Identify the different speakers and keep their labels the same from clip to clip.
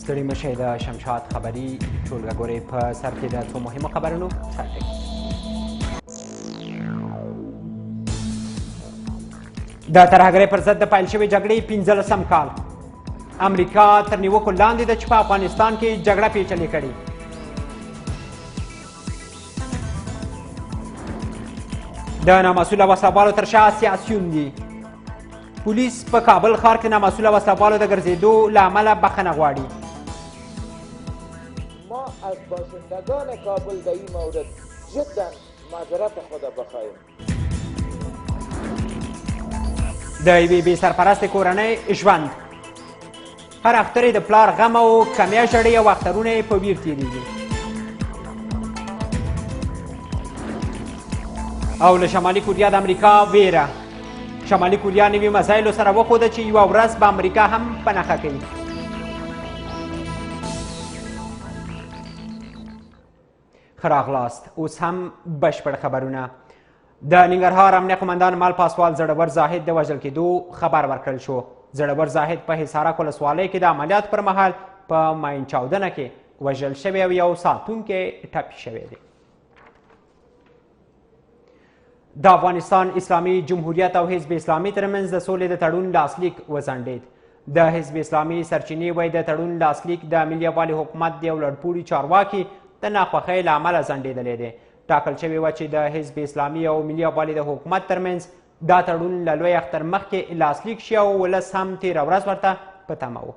Speaker 1: ستړي مه شئ، د شمشاد خبري ټولګه ګورئ. په سر کې د څو مهمو خبرونو سرټکی. د ترهګرۍ پر ضد د پیل شوې جګړې 15 کال، امریکا تر نیوکو لاندې ده چې په افغانستان کې جګړه پیچلې کړې. د نامسوله وسلهوالو تر شا سیاسیون دي. پولیس په کابل ښار کې نامسوله وسلهوالو د ګرځېدو له امله بخښنه غواړي.
Speaker 2: ما از باشندگان کابل در این مورد جدا معذرت خود بخواهیم.
Speaker 1: د یوې بې سرپرستې کورنۍ ژوند، هر اختر یې د پلار غم او کمیا ژړي او اخترونه یې په ویر تېرېږي. او له شمالي کوریا د امریکا ویره، شمالي کوریا نوي مسایلو سره وښوده چې یوه ورځ به امریکا هم په نښه کوي. ښه راغلاست. اوس هم بشپړ خبرونه. د ننګرهار امنیه قومندان مل پاسوال زړور زاهد د وژل کېدو خبر ورکړل شو. زړور زاهد په حصارک ولسوالۍ کې د عملیات پر مهال په ماین چاودنه کې وژل شوی او یو ساتونکی ټپي شوی دی. د افغانستان اسلامي جمهوریت او حزب اسلامي ترمنځ د سولې د تړون لاسلیک وځنډېد. د حزب اسلامي سرچینې وایي د تړون لاسلیک د ملي یووالي حکومت د یو لوړپوړي چارواکي د ناخوښۍ له امله ځنډېدلی دی. ټاکل شوې وه چې د حزب اسلامي او ملي یووالي د حکومت ترمنځ دا تړون له لوی اختر مخکې لاسلیک شي او ولس هم تېره ورځ ورته په تمه و.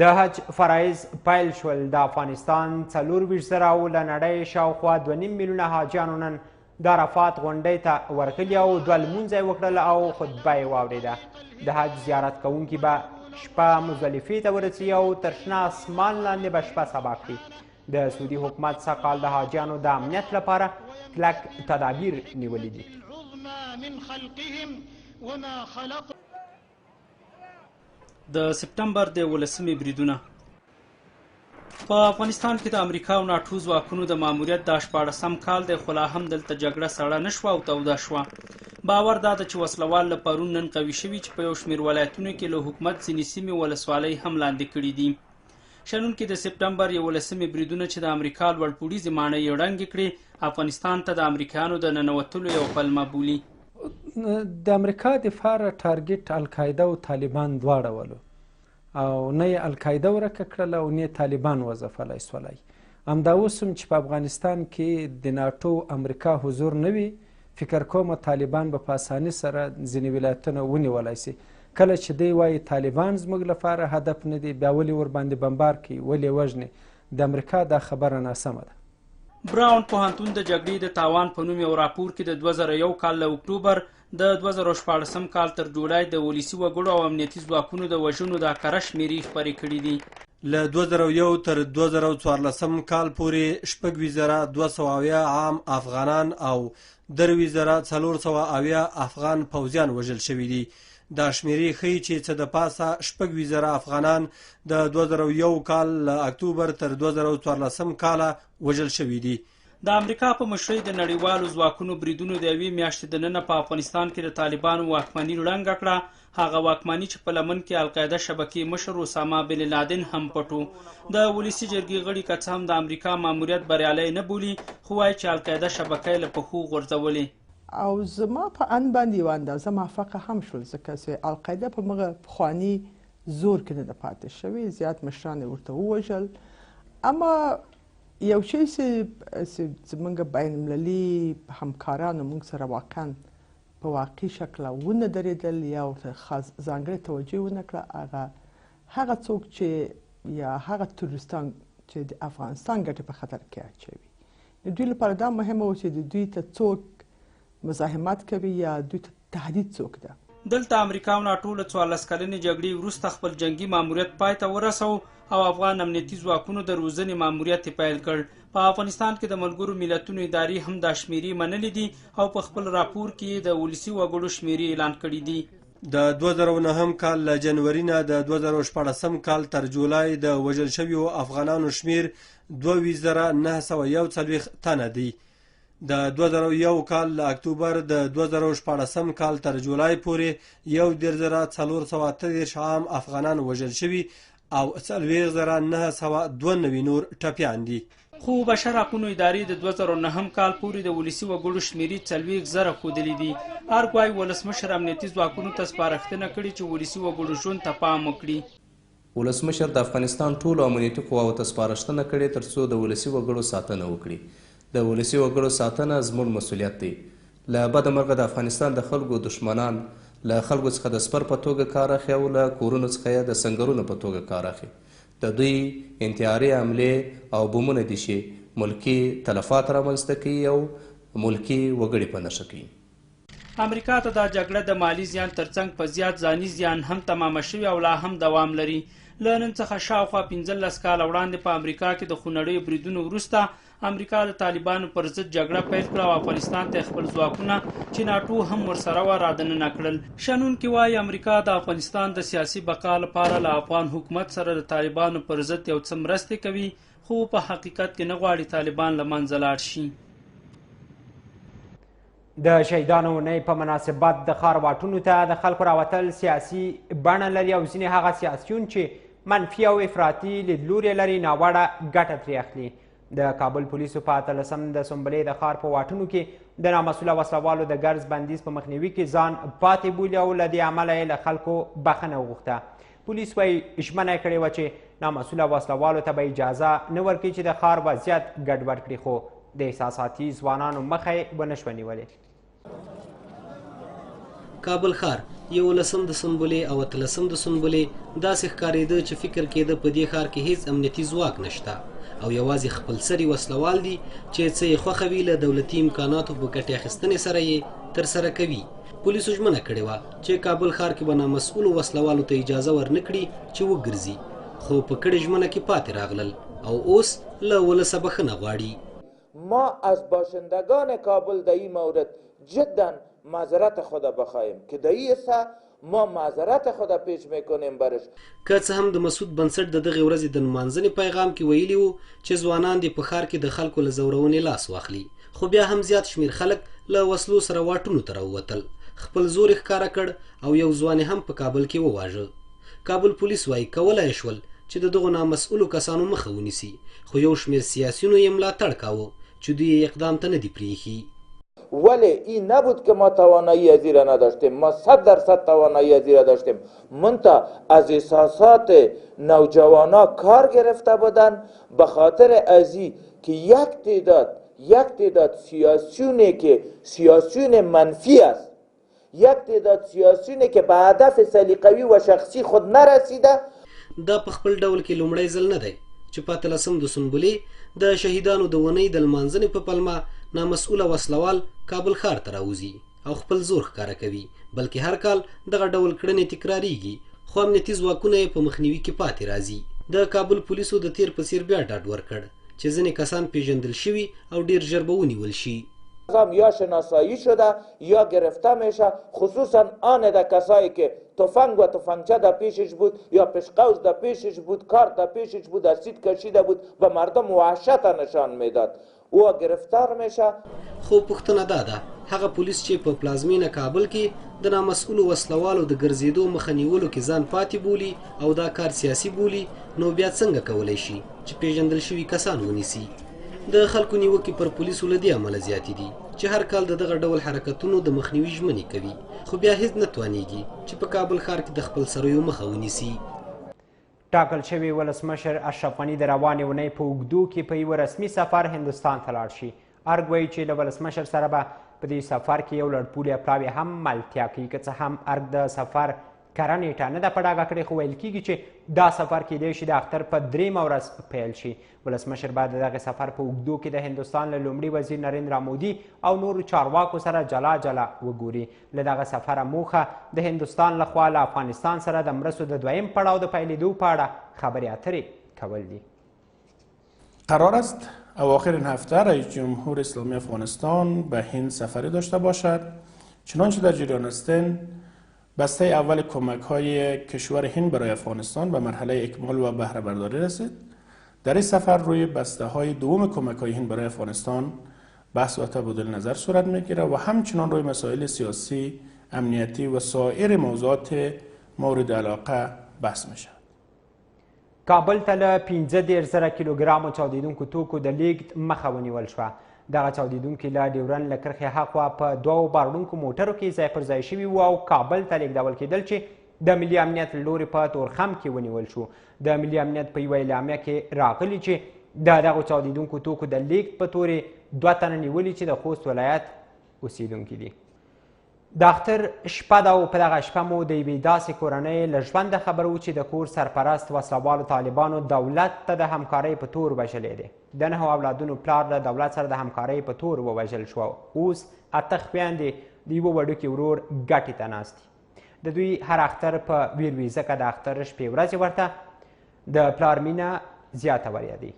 Speaker 1: د حج فرایض پیل شول. د افغانستان 24,000 او له نړۍ شاوخوا 2.5 میلیونه حاجیانو نن د عرفات غونډۍ ته ورغلي او دوه لمونځه یې وکړل او خطبه یې واورېده. د حج زیارت کوونکي به شپه مزدلفې ته ورسي او تر شنه اسمان لاندې به شپه سبا کړي. د سعودي حکومت سږکال د حاجیانو د امنیت لپاره کلک تدابیر نیولي دي.
Speaker 3: د سپټمبر د 11 بریدونه. په افغانستان کې د امریکا او ناټو ځواکونو د ماموریت دا 16 کال دی، خو لا هم دلته جګړه سړه نه شوه او توده شوه. باور دا ده چې وسلوال له پرون نن قوي شوي چې په یو شمېر ولایتونو کې له حکومت ځینې سیمې ولسوالۍ هم لاندې کړې دي. شنونکي د سپټمبر 11 بریدونه چې د امریکا لوړپوړیزې ماڼۍ یې ړنګې کړې، افغانستان ته د امریکایانو د ننوتلو یو پلمه بولي.
Speaker 4: د امریکا دپاره ټارګټ القاعده او طالبان دواړه ولو او نه یې القاعده ورکه کړله او نه یې طالبان وځپلی سولی. همدا اوس هم چې په افغانستان کې د ناټو امریکا حضور نه وي، فکر کومه طالبان به په اساني سره ځینې ولایتونه ونیولی سي. کله چې دی وایي طالبان زموږ لپاره هدف نه دي، بیا ولې ورباندې بمبار کوي، ولې وژني؟ د امریکا دا خبره ناسمه ده.
Speaker 3: براون پوهنتون د جګړې د تاوان په نوم یو راپور کې د 2001 کال له اکتوبر د 2016 کال تر جولای د ولسي وګړو او امنیتي ځواکونو د وژنو دا کره شمېرې خپرې کړې دي.
Speaker 5: له 2001 تر 2014 کال پورې 26,270 عام افغانان او 23,470 افغان پوځیان وژل شوي دي. دا شمېرې ښیي چې څه د پاسه 26,000 افغانان د 2001 کال له اکتوبر تر 2014 کاله وژل شوي دي.
Speaker 3: د امریکا په مشرۍ د نړیوالو ځواکونو بریدونو د یوې میاشتې دننه په افغانستان کې د طالبانو واکمني ړنګه کړه، هغه واکمني چې په لمن کې القاعده شبکې مشر اسامه بن لادن هم پټ و. د ولسي جرګې غړي که څه هم د امریکا ماموریت بریالی نه بولي، خو وایي چې القاعده شبکه یې له پښو غورځولې.
Speaker 6: او زما په اند باندې یوه اندازه موافقه هم شول، ځکه چې القاعده په مغه پخواني زور کې نه ده پاتې شوې، زیات مشران یې ورته ووژل. اما یو شی چې زمونږ بین المللي همکارانو موږ سره واقعا په واقعي شکل ونه درېدل یا ورته خاص ځانګړې توجه ونه کړه، هغه څوک چې یا هغه تروریستان چې د افغانستان ګټې په خطر کې اچوي، د دوی لپاره دا مهمه و چې د دوی ته څوک مزاحمت کوي یا دوی ته تهدید څوک ده.
Speaker 3: دلته امریکا او ناټو له 14 کلنې جګړې وروسته خپل جنګي ماموریت پای ته ورساوه او افغان امنیتي ځواکونو د روزنې ماموریت یې پیل کړ. په افغانستان کې د ملګرو ملتونو ادارې هم دا شمېرې منلې دي او په خپل راپور کې یې د ولسي وګړو شمېرې اعلان کړې دي.
Speaker 5: د 2009 کال له جنوري نه د 2016 کال تر جولای د وژل شویو افغانانو شمېر 22,941 تنه دی. د 2001 کال له اکتوبر د 2016 کال تر جولای پورې 13,438 عام افغانان وژل شوي او 40,992 نور ټپیان دي.
Speaker 3: خو بشر حقونو ادارې د 2009 کال پورې د ولسي وګړو شمېرې 40,000 ښودلې دي. ارګ وايي ولسمشر امنیتي ځواکونو ته سپارښتنه کړې چې ولسي وګړو ژوند ته پام وکړي.
Speaker 7: ولسمشر د افغانستان ټولو امنیتي قواو ته سپارښتنه کړې ترڅو د ولسي وګړو ساتنه وکړي. د ولسي وګړو ساتنه زموږ مسولیت دی. له بده مرغه د افغانستان د خلکو دښمنان له خلکو څخه د سپر په توګه کار اخلي او له کورونو څخه یې د سنګرونو په توګه کار اخلي. د دوی انتحاري حملې او بمونه دي چې ملکي تلفات رامنځته کوي او ملکي وګړي په نښه کوي.
Speaker 3: امریکا ته دا جګړه د مالي زیان ترڅنګ په زیات ځاني زیان هم تمامه شوې او لا هم دوام لري. له نن څخه شاوخوا 15 کاله وړاندې په امریکا کې د خونړیو بریدونو وروسته امریکا د طالبانو پر ضد جګړه پیل کړه او افغانستان ته خپل ځواکونه چې ناټو هم ورسره وه رادننه کړل. شنونکي وايي امریکا د افغانستان د سیاسي بقا لپاره له افغان حکومت سره د طالبانو پر ضد یو څه مرستې کوي، خو په حقیقت کې نه غواړي طالبان له منځه لاړ شي.
Speaker 1: د شهیدانو اونۍ په مناسبت د ښار واټونو ته د خلکو راوتل سیاسي بڼه لري او ځینې هغه سیاسیون چې منفي او افراطي لیدلوری لري ناوړه ګټه ترې اخلي. د کابل پولیسو په 18 د سنبلې د ښار په واټونو کې د نامسوله وسلوالو د ګرځ بندیز په مخنیوي کې ځان پاتې بولي او له دې امله یې له خلکو بخښنه وغوښته. پولیس وایي ژمنه یې کړې وه چې نامسوله وسلوالو ته به اجازه نه ورکوي چې د ښار وضعیت ګډوډ کړي، خو د احساساتي ځوانانو مخه یې ونه شوه نیولې.
Speaker 8: کابل ښار 11 د سنبلې او 18 د سنبلې داسې ښکارېده چې فکر کېده په دې ښار کې هیڅ امنیتي ځواک نشته او یوازې خپلسري وسلوال دي چې څه یې خوښه وي له دولتي امکاناتو په ګټې اخیستنې سره یې ترسره کوي. پولیسو ژمنه کړې وه چې کابل ښار کې به نامسؤلو وسلوالو ته اجازه ورنکړي چې وګرځي، خو په کړې ژمنه کې پاتې راغلل او اوس له ولسه بښنه غواړي.
Speaker 2: ما از باشندگان کابل در این مورد جدا معذرت خود بخواهیم که در این ما معذرت خود پیش میکنیم برش.
Speaker 8: که څه هم د مسعود بنسټ د دغې ورځې د نمانځنې پیغام کې ویلي وو چې ځوانان دې په ښار کې د خلکو له ځورونې لاس واخلي، خو بیا هم زیات شمېر خلک له وسلو سره واټونو ته راووتل، خپل زور یې ښکاره کړ او یو ځوان یې هم په کابل کې وواژه. کابل پولیس وایي کولای شول چې د دغو نامسؤلو کسانو مخه ونیسي، خو یو شمېر سیاسیونو یې ملاتړ کاوه چې دوی یې اقدام ته نه دي پرېښي.
Speaker 2: ولی این نبود که ما توانایی ازی را نداشتیم، ما 100% توانایی ازی را داشتیم، منتها از احساسات نوجوانا کار گرفته بودن به خاطر ازی که یک تعداد سیاسیونی که سیاسیون منفی است، یک تعداد سیاسیونی که به هدف سلیقوی و شخصی خود نرسیده.
Speaker 8: دا په خپل ډول کې لومړی ځل نه دی چې په 18 د سنبلې د شهیدانو د اونۍ د لمانځنې په پلمه نامسؤله وسلوال کابل ښار ته راوځي او خپل زور ښکاره کوي، بلکې هر کال دغه ډول کړنې تکراریږي، خو امنیتي ځواکونه یې په مخنیوي کې پاتې راځي. د کابل پولیسو د تیر په څیر بیا ډاډ ورکړ چې ځینې کسان پیژندل شوي او ډیر ژر به ونیول شي.
Speaker 2: یا شناسایی شده یا گرفته میشه، خصوصا آن ده کسایی که تفنگ و تفنگچه در پیشش بود یا پشقوز در پیشش بود، کارت در پیشش بود، اسید کشیده بود، به مردم وحشت نشان میداد، او گرفتار میشه.
Speaker 8: خو پوښتنه دا ده، هغه پولیس چې په پلازمینه کابل کې د نامسؤلو وسلوالو د ګرځېدو مخه نیولو کې ځان پاتې بولي او دا کار سیاسي بولي، نو بیا څنګه کولی شي چې پیژندل شوي کسان ونیسي؟ د خلکو نیوکې پر پولیسو له دې امله زیاتې دي چې هر کال د دغه ډول حرکتونو د مخنیوي ژمنې کوي، خو بیا هیڅ نه توانیږي چې په کابل ښار کې د خپل سریو مخه ونیسي.
Speaker 1: ټاکل شوی ولسمشر اشرف غني د روانې اونۍ په اوږدو کې په یوه رسمي سفر هندوستان ته لاړ شي. ارګ وایي چې له ولسمشر سره به په دې سفر کې یو لړ پولي پلاوی هم ملتیا کوي. که څه هم ارګ د سفر کره نیټه نه ده په ډاګه کړې، خو ویل کیږي چې دا سفر کیدای شي د اختر په درېیمه ورځ پیل شي. ولسمشر به د دغه سفر په اوږدو کې د هندوستان له لومړي وزیر نریندرا مودي او نورو چارواکو سره جلا جلا وګوري. له دغه سفره موخه د هندوستان لخوا له افغانستان سره د مرستو د دویم پړاو د پیلېدو په اړه خبرې اترې کول دي.
Speaker 9: قرار است اواخر این هفته رئیس جمهور اسلامی افغانستان به هند سفری داشته باشد. چنانچه در جریان هستند، بسته اول کمک‌های کشور هند برای افغانستان به مرحله اکمال و بهره برداری رسید. در این سفر روی بسته های دوم کمک‌های هند برای افغانستان بحث و تبادل نظر صورت میگیره و همچنان روی مسائل سیاسی، امنیتی و سایر موضوعات مورد علاقه بحث میشه.
Speaker 1: کابل ته له 35,000 کیلوګرامو چاودېدونکو توکو د لیږد مخه ونیول شوه. دغه چاودېدونکي له ډیورنډ له کرښې هاخوا په دوو باروړونکو موټرو کې ځای پر ځای شوي وو او کابل ته لیږدول کېدل چې د ملي امنیت له لوري په تورخم کې ونیول شو. د ملي امنیت په یوه اعلامیه کې راغلي چې د دغو چاودېدونکو توکو د لیږد په تور یې 2 تنه نیولي چې د خوست ولایت اوسېدونکي دي. د اختر شپه ده او په دغه شپه مو د یوې داسې کورنۍ له ژونده خبر وو چې د کور سرپرست وسلهوالو طالبانو دولت ته د همکارۍ په تور وژلی دی. د 9 اولادونو پلار له دولت سره د همکارۍ په تور ووژل شو. اوس 8 خویندې د یوه وړوکي ورور ګټې ته ناست دي. د دوی هر اختر په ویر وي، ځکه د اختر شپې ورځې ورته د پلار مینه زیاته وریادوي.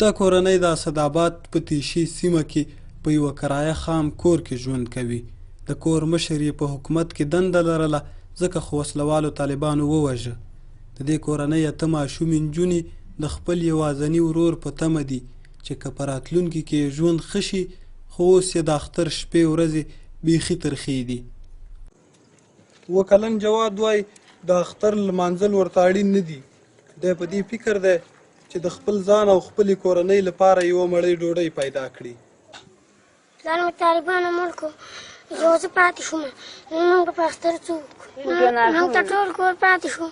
Speaker 10: دا کورنۍ د اسداباد په تیشي سیمه کې په یوه کرایه خام کور کې ژوند کوي. د کور مشر یې په حکومت کې دنده لرله، ځکه خو وسلهوالو طالبانو ووژه. د دې کورنۍ 8 ماشومې نجونې د خپل یوازني ورور په تمه دي چې که په راتلونکي کې یې ژوند ښه شي، خو اوس یې د اختر شپې ورځې بیخي ترخې دي. 7 کلن جواد وایي د اختر لمانځل ورته اړین نه دي. دی په دې فکر دی چې د خپل ځان او خپلې کورنۍ لپاره یوه مړۍ ډوډۍ پیدا کړي.
Speaker 11: پلار مې طالبانو مړ کړو، یو زه پاتې شوم. موږ په اختر څه وکړو؟ موږ ته ټول کور پاتې شو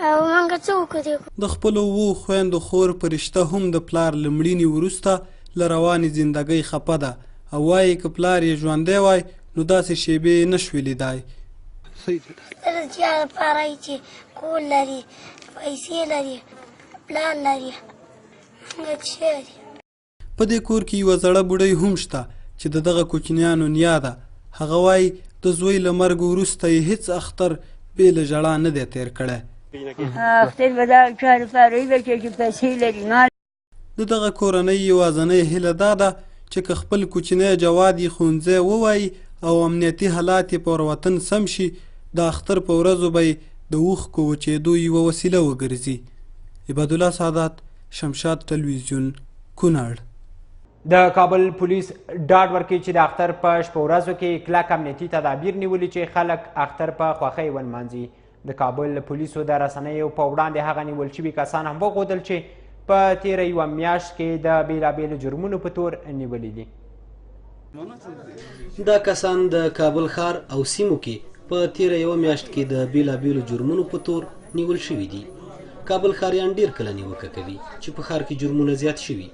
Speaker 11: او موږ څه وکړو؟
Speaker 10: د خپلو 7 خویندو خور فرشته هم د پلار له مړینې وروسته له روانې زندګۍ خپه ده او وایي که پلار یې ژوندی وای نو داسې شیبې یې نه شوې لیدای.
Speaker 11: د چا لپاره یې چې کور لري، پیسې لري، پلار لري، موږ څه لري.
Speaker 10: په دې کور کې یوه زړه بوډۍ هم شته چې د دغه کوچنیانو نیا ده. هغه وایي د زوی له مرګ وروسته یې هیڅ اختر بې له ژړا نه دی تېر کړی.
Speaker 12: اختر به دا چا لپاره وي چې پیسې لري.
Speaker 10: د دغه کورنۍ یوازنۍ هیله دا ده چې که خپل کوچنی جواد یې ښوونځی ووایي او امنیتي حالات یې پر وطن سم شي، د اختر په ورځو به یې د اوښکو وچېدو یوه وسیله وګرځي. عبادالله سادات، شمشاد ټلویزیون، کونړ.
Speaker 1: د کابل پولیس ډاډ ورکوي چې د اختر په شپو ورځو کې کلک امنیتي تدابیر نیولي چې خلک اختر په خوښۍ ونمانځي. د کابل پولیسو د رسنیو په وړاندې هغه نیول شوي کسان هم وښودل چې په تېره یوه میاشت کې د بېلابېلو جرمونو په تور نیولي دي.
Speaker 8: دا کسان د کابل ښار او سیمو کې په تېره یوه میاشت کې د بېلابېلو جرمونو په تور نیول شوي دي. کابل ښاریان ډېر کله نیوکه کوي چې په ښار کې جرمونه زیات شوي،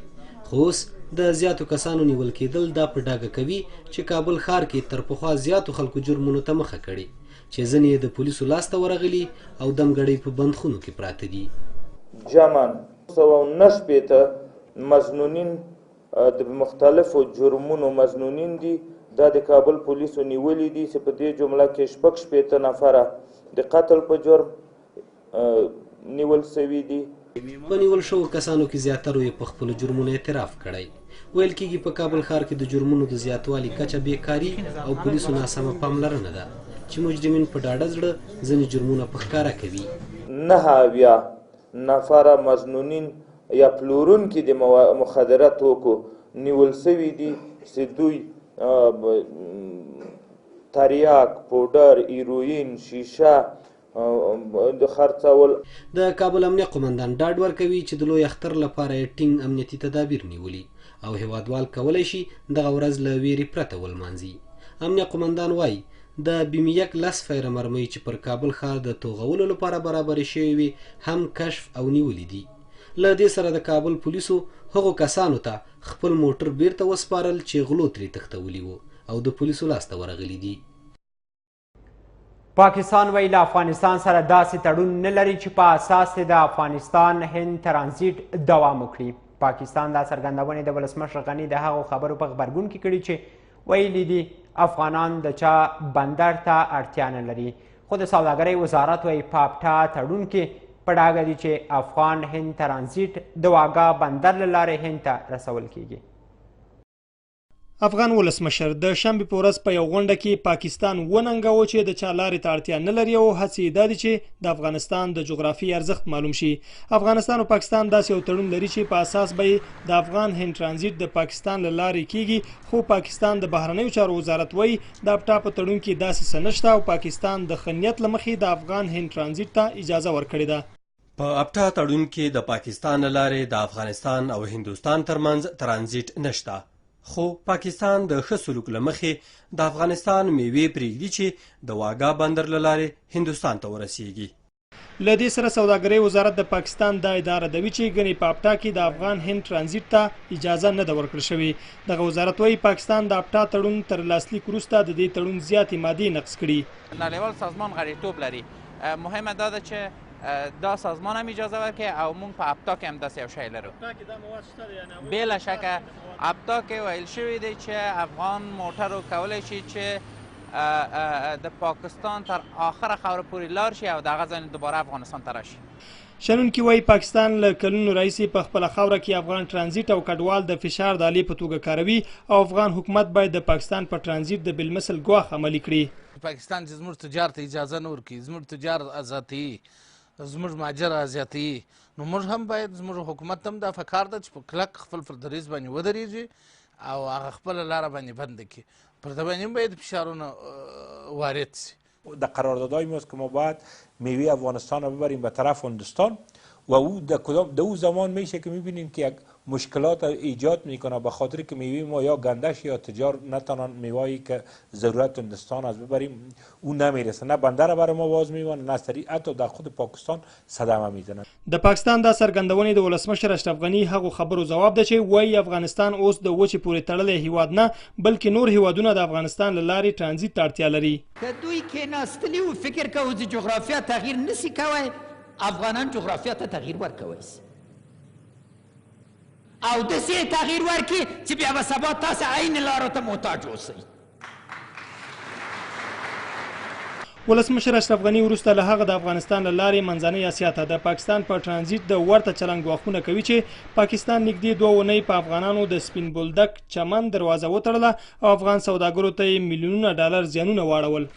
Speaker 8: خو اوس د زیاتو کسانو نیول کېدل دا په ډاګه کوي چې کابل ښار کې تر پخوا زیاتو خلکو جرمونو ته مخه کړې چې ځینې یې د پولیسو لاسته ورغلي او دمګړۍ په بندخونو کې پراته دي.
Speaker 2: جمعاً 169 مظنونین د مختلفو جرمونو مظنونین دي. دا د کابل پولیسو نیولي دي چې په دې جمله کې 66 نفره د قتل په جرم نیول سوي دي.
Speaker 8: په نیول شوو کسانو کې زیاترو یې په خپلو جرمونو اعتراف کړی. ویل کیږي په کابل ښار کې د جرمونو د زیاتوالي کچه بېکاري او پولیسو ناسمه پاملرنه ده چې مجرمین په ډاډه زړه ځینې جرمونه په ښکاره کوي.
Speaker 2: 79 نفره مظنونین یا پلورونکي د مخدره توکو نیول سوي دي چې دوی تریاک، پوډر، ایروین، شیشه خرڅول.
Speaker 8: د کابل امنیه قومندان ډاډ ورکوي چې د لوی اختر لپاره یې ټینګ امنیتي تدابیر نیولي او هیوادوال کولی شي دغه ورځ له ویرې پرته ولمانځي. امنیه قومندان وایي د بیمیک 10 فیره مرمۍ چې پر کابل ښار د توغولو لپاره برابرې شوې وې هم کشف او نیولي دي. له دې سره د کابل پولیسو هغو کسانو ته خپل موټر بیرته وسپارل چې غلو ترې تښتولي وو او د پولیسو لاسته ورغلي دي.
Speaker 1: پاکستان وایي له افغانستان سره داسې تړون نه لري چې په اساس د افغانستان هند ترانزیټ دوام وکړي. پاکستان دا څرګندونې د ولسمشر غني د هغو خبرو په غبرګون کې کړي چې ویلي دي افغانان د چا بندر ته اړتیا نه لري. خو د سوداګرۍ وزارت وایي پاپټا تړون کې په ډاګه دي چې افغان هند ترانزیټ د واګا بندر له لارې هند ته رسول کیږي.
Speaker 13: افغان ولسمشر د شنبې په ورځ په یو غونډه کې پاکستان وننګاوه چې د چا لارې ته اړتیا نه لري او هڅې یې دا دي چې د افغانستان د جغرافیې ارزښت معلوم شي. افغانستان او پاکستان داسې یو تړون لري چې په اساس به یې د افغان هند ترانزیټ د پاکستان له لارې کیږي، خو پاکستان د بهرنیو چارو وزارت وایي د اپټا په تړون کې داسې څه نشته او پاکستان د ښه نیت له مخې د افغان هند ترانزیټ ته اجازه ورکړې ده.
Speaker 5: په اپټا تړون کې د پاکستان له لارې د افغانستان او هندوستان ترمنځ ترانزیټ نشته، خو پاکستان د ښه سلوک له مخې د افغانستان میوې پرېږدي چې د واګا بندر له لارې هندوستان ته ورسیږي.
Speaker 13: له دې سره سوداګرۍ وزارت د پاکستان دا ادعا ردوي چې ګنې په اپټا کې د افغان هند ترانزیټ ته اجازه نه ده ورکړل شوې. دغه وزارت وایي پاکستان د اپټا تړون تر لاسلیک وروسته د دې تړون زیاتې مادې نقض کړي.
Speaker 14: نړیوال سازمان غړیتوب لري، مهمه دا ده چې دا سازمان هم اجازه ورکړي او مونږ په اپتا کې هم داسې یو شی لرو. بې له شکه اپتا کې ویل شوي دی چې افغان موټرو کولی شي چې د پاکستان تر آخره خاوره پورې لار شي او د هغه ځای نه دوباره افغانستان ته راشي.
Speaker 13: شنونکي وایي پاکستان له کلونو راهیسې په خپله خاوره کې افغان ترانزیټ او کډوال د فشار د الې په توګه کاروي او افغان حکومت باید د پاکستان پر ترانزیټ د بالمثل ګواښ عملي کړي.
Speaker 15: پاکستان چې زموږ تجار ته اجازه نه ورکوي، زموږ تجار ازادوي، زموږ ماجر ازادوي، نو موږ هم باید زموږ حکومت هم دا فکار ده چې په کلک خپل پر دریځ باندې ودرېږي او هغه خپله لاره باندې بنده کړي، پر ده باندې هم باید فشارونه وارد شي.
Speaker 16: در قراردادهای ماست که ما باید میوه افغانستان رو ببریم به طرف هندوستان و او در کدام در او زمان میشه که میبینیم که یک مشکلات ایجاد میکنه به خاطر که میوه ما یا گندش یا تجار نتانن میوهایی که ضرورت هندوستان از ببریم او نمیرسه، نه بندر بر ما باز میمانه نه سری حتی در خود پاکستان صدمه میزنه.
Speaker 13: د پاکستان دا څرګندونې د ولسمشر اشرف غني هغو خبرو ځواب ده چې وایي افغانستان اوس د وچې پورې تړلی هیواد نه بلکې نور هیوادونه د افغانستان له لارې ترانزیت ته اړتیا لري.
Speaker 17: که دوی کېناستلي وو فکر کوو چې جغرافیا تغییر نسی کوی، افغانان جغرافیا ته تغییر ورکوی سي او داسې یې تغییر ورکړي چې بیا به سبا تاسې عین لارو ته محتاج اوسئ.
Speaker 13: ولسمشر اشرف غني وروسته له هغه د افغانستان له لارې منځنۍ اسیا ته د پاکستان پر ترانزیت د ورته چلند ګواښونه کوي چې پاکستان نږدې 2 اونۍ په افغانانو د سپین بولدک چمن دروازه وتړله او افغان سوداګرو ته یې میلیونونه ډالر زیانونه واړول.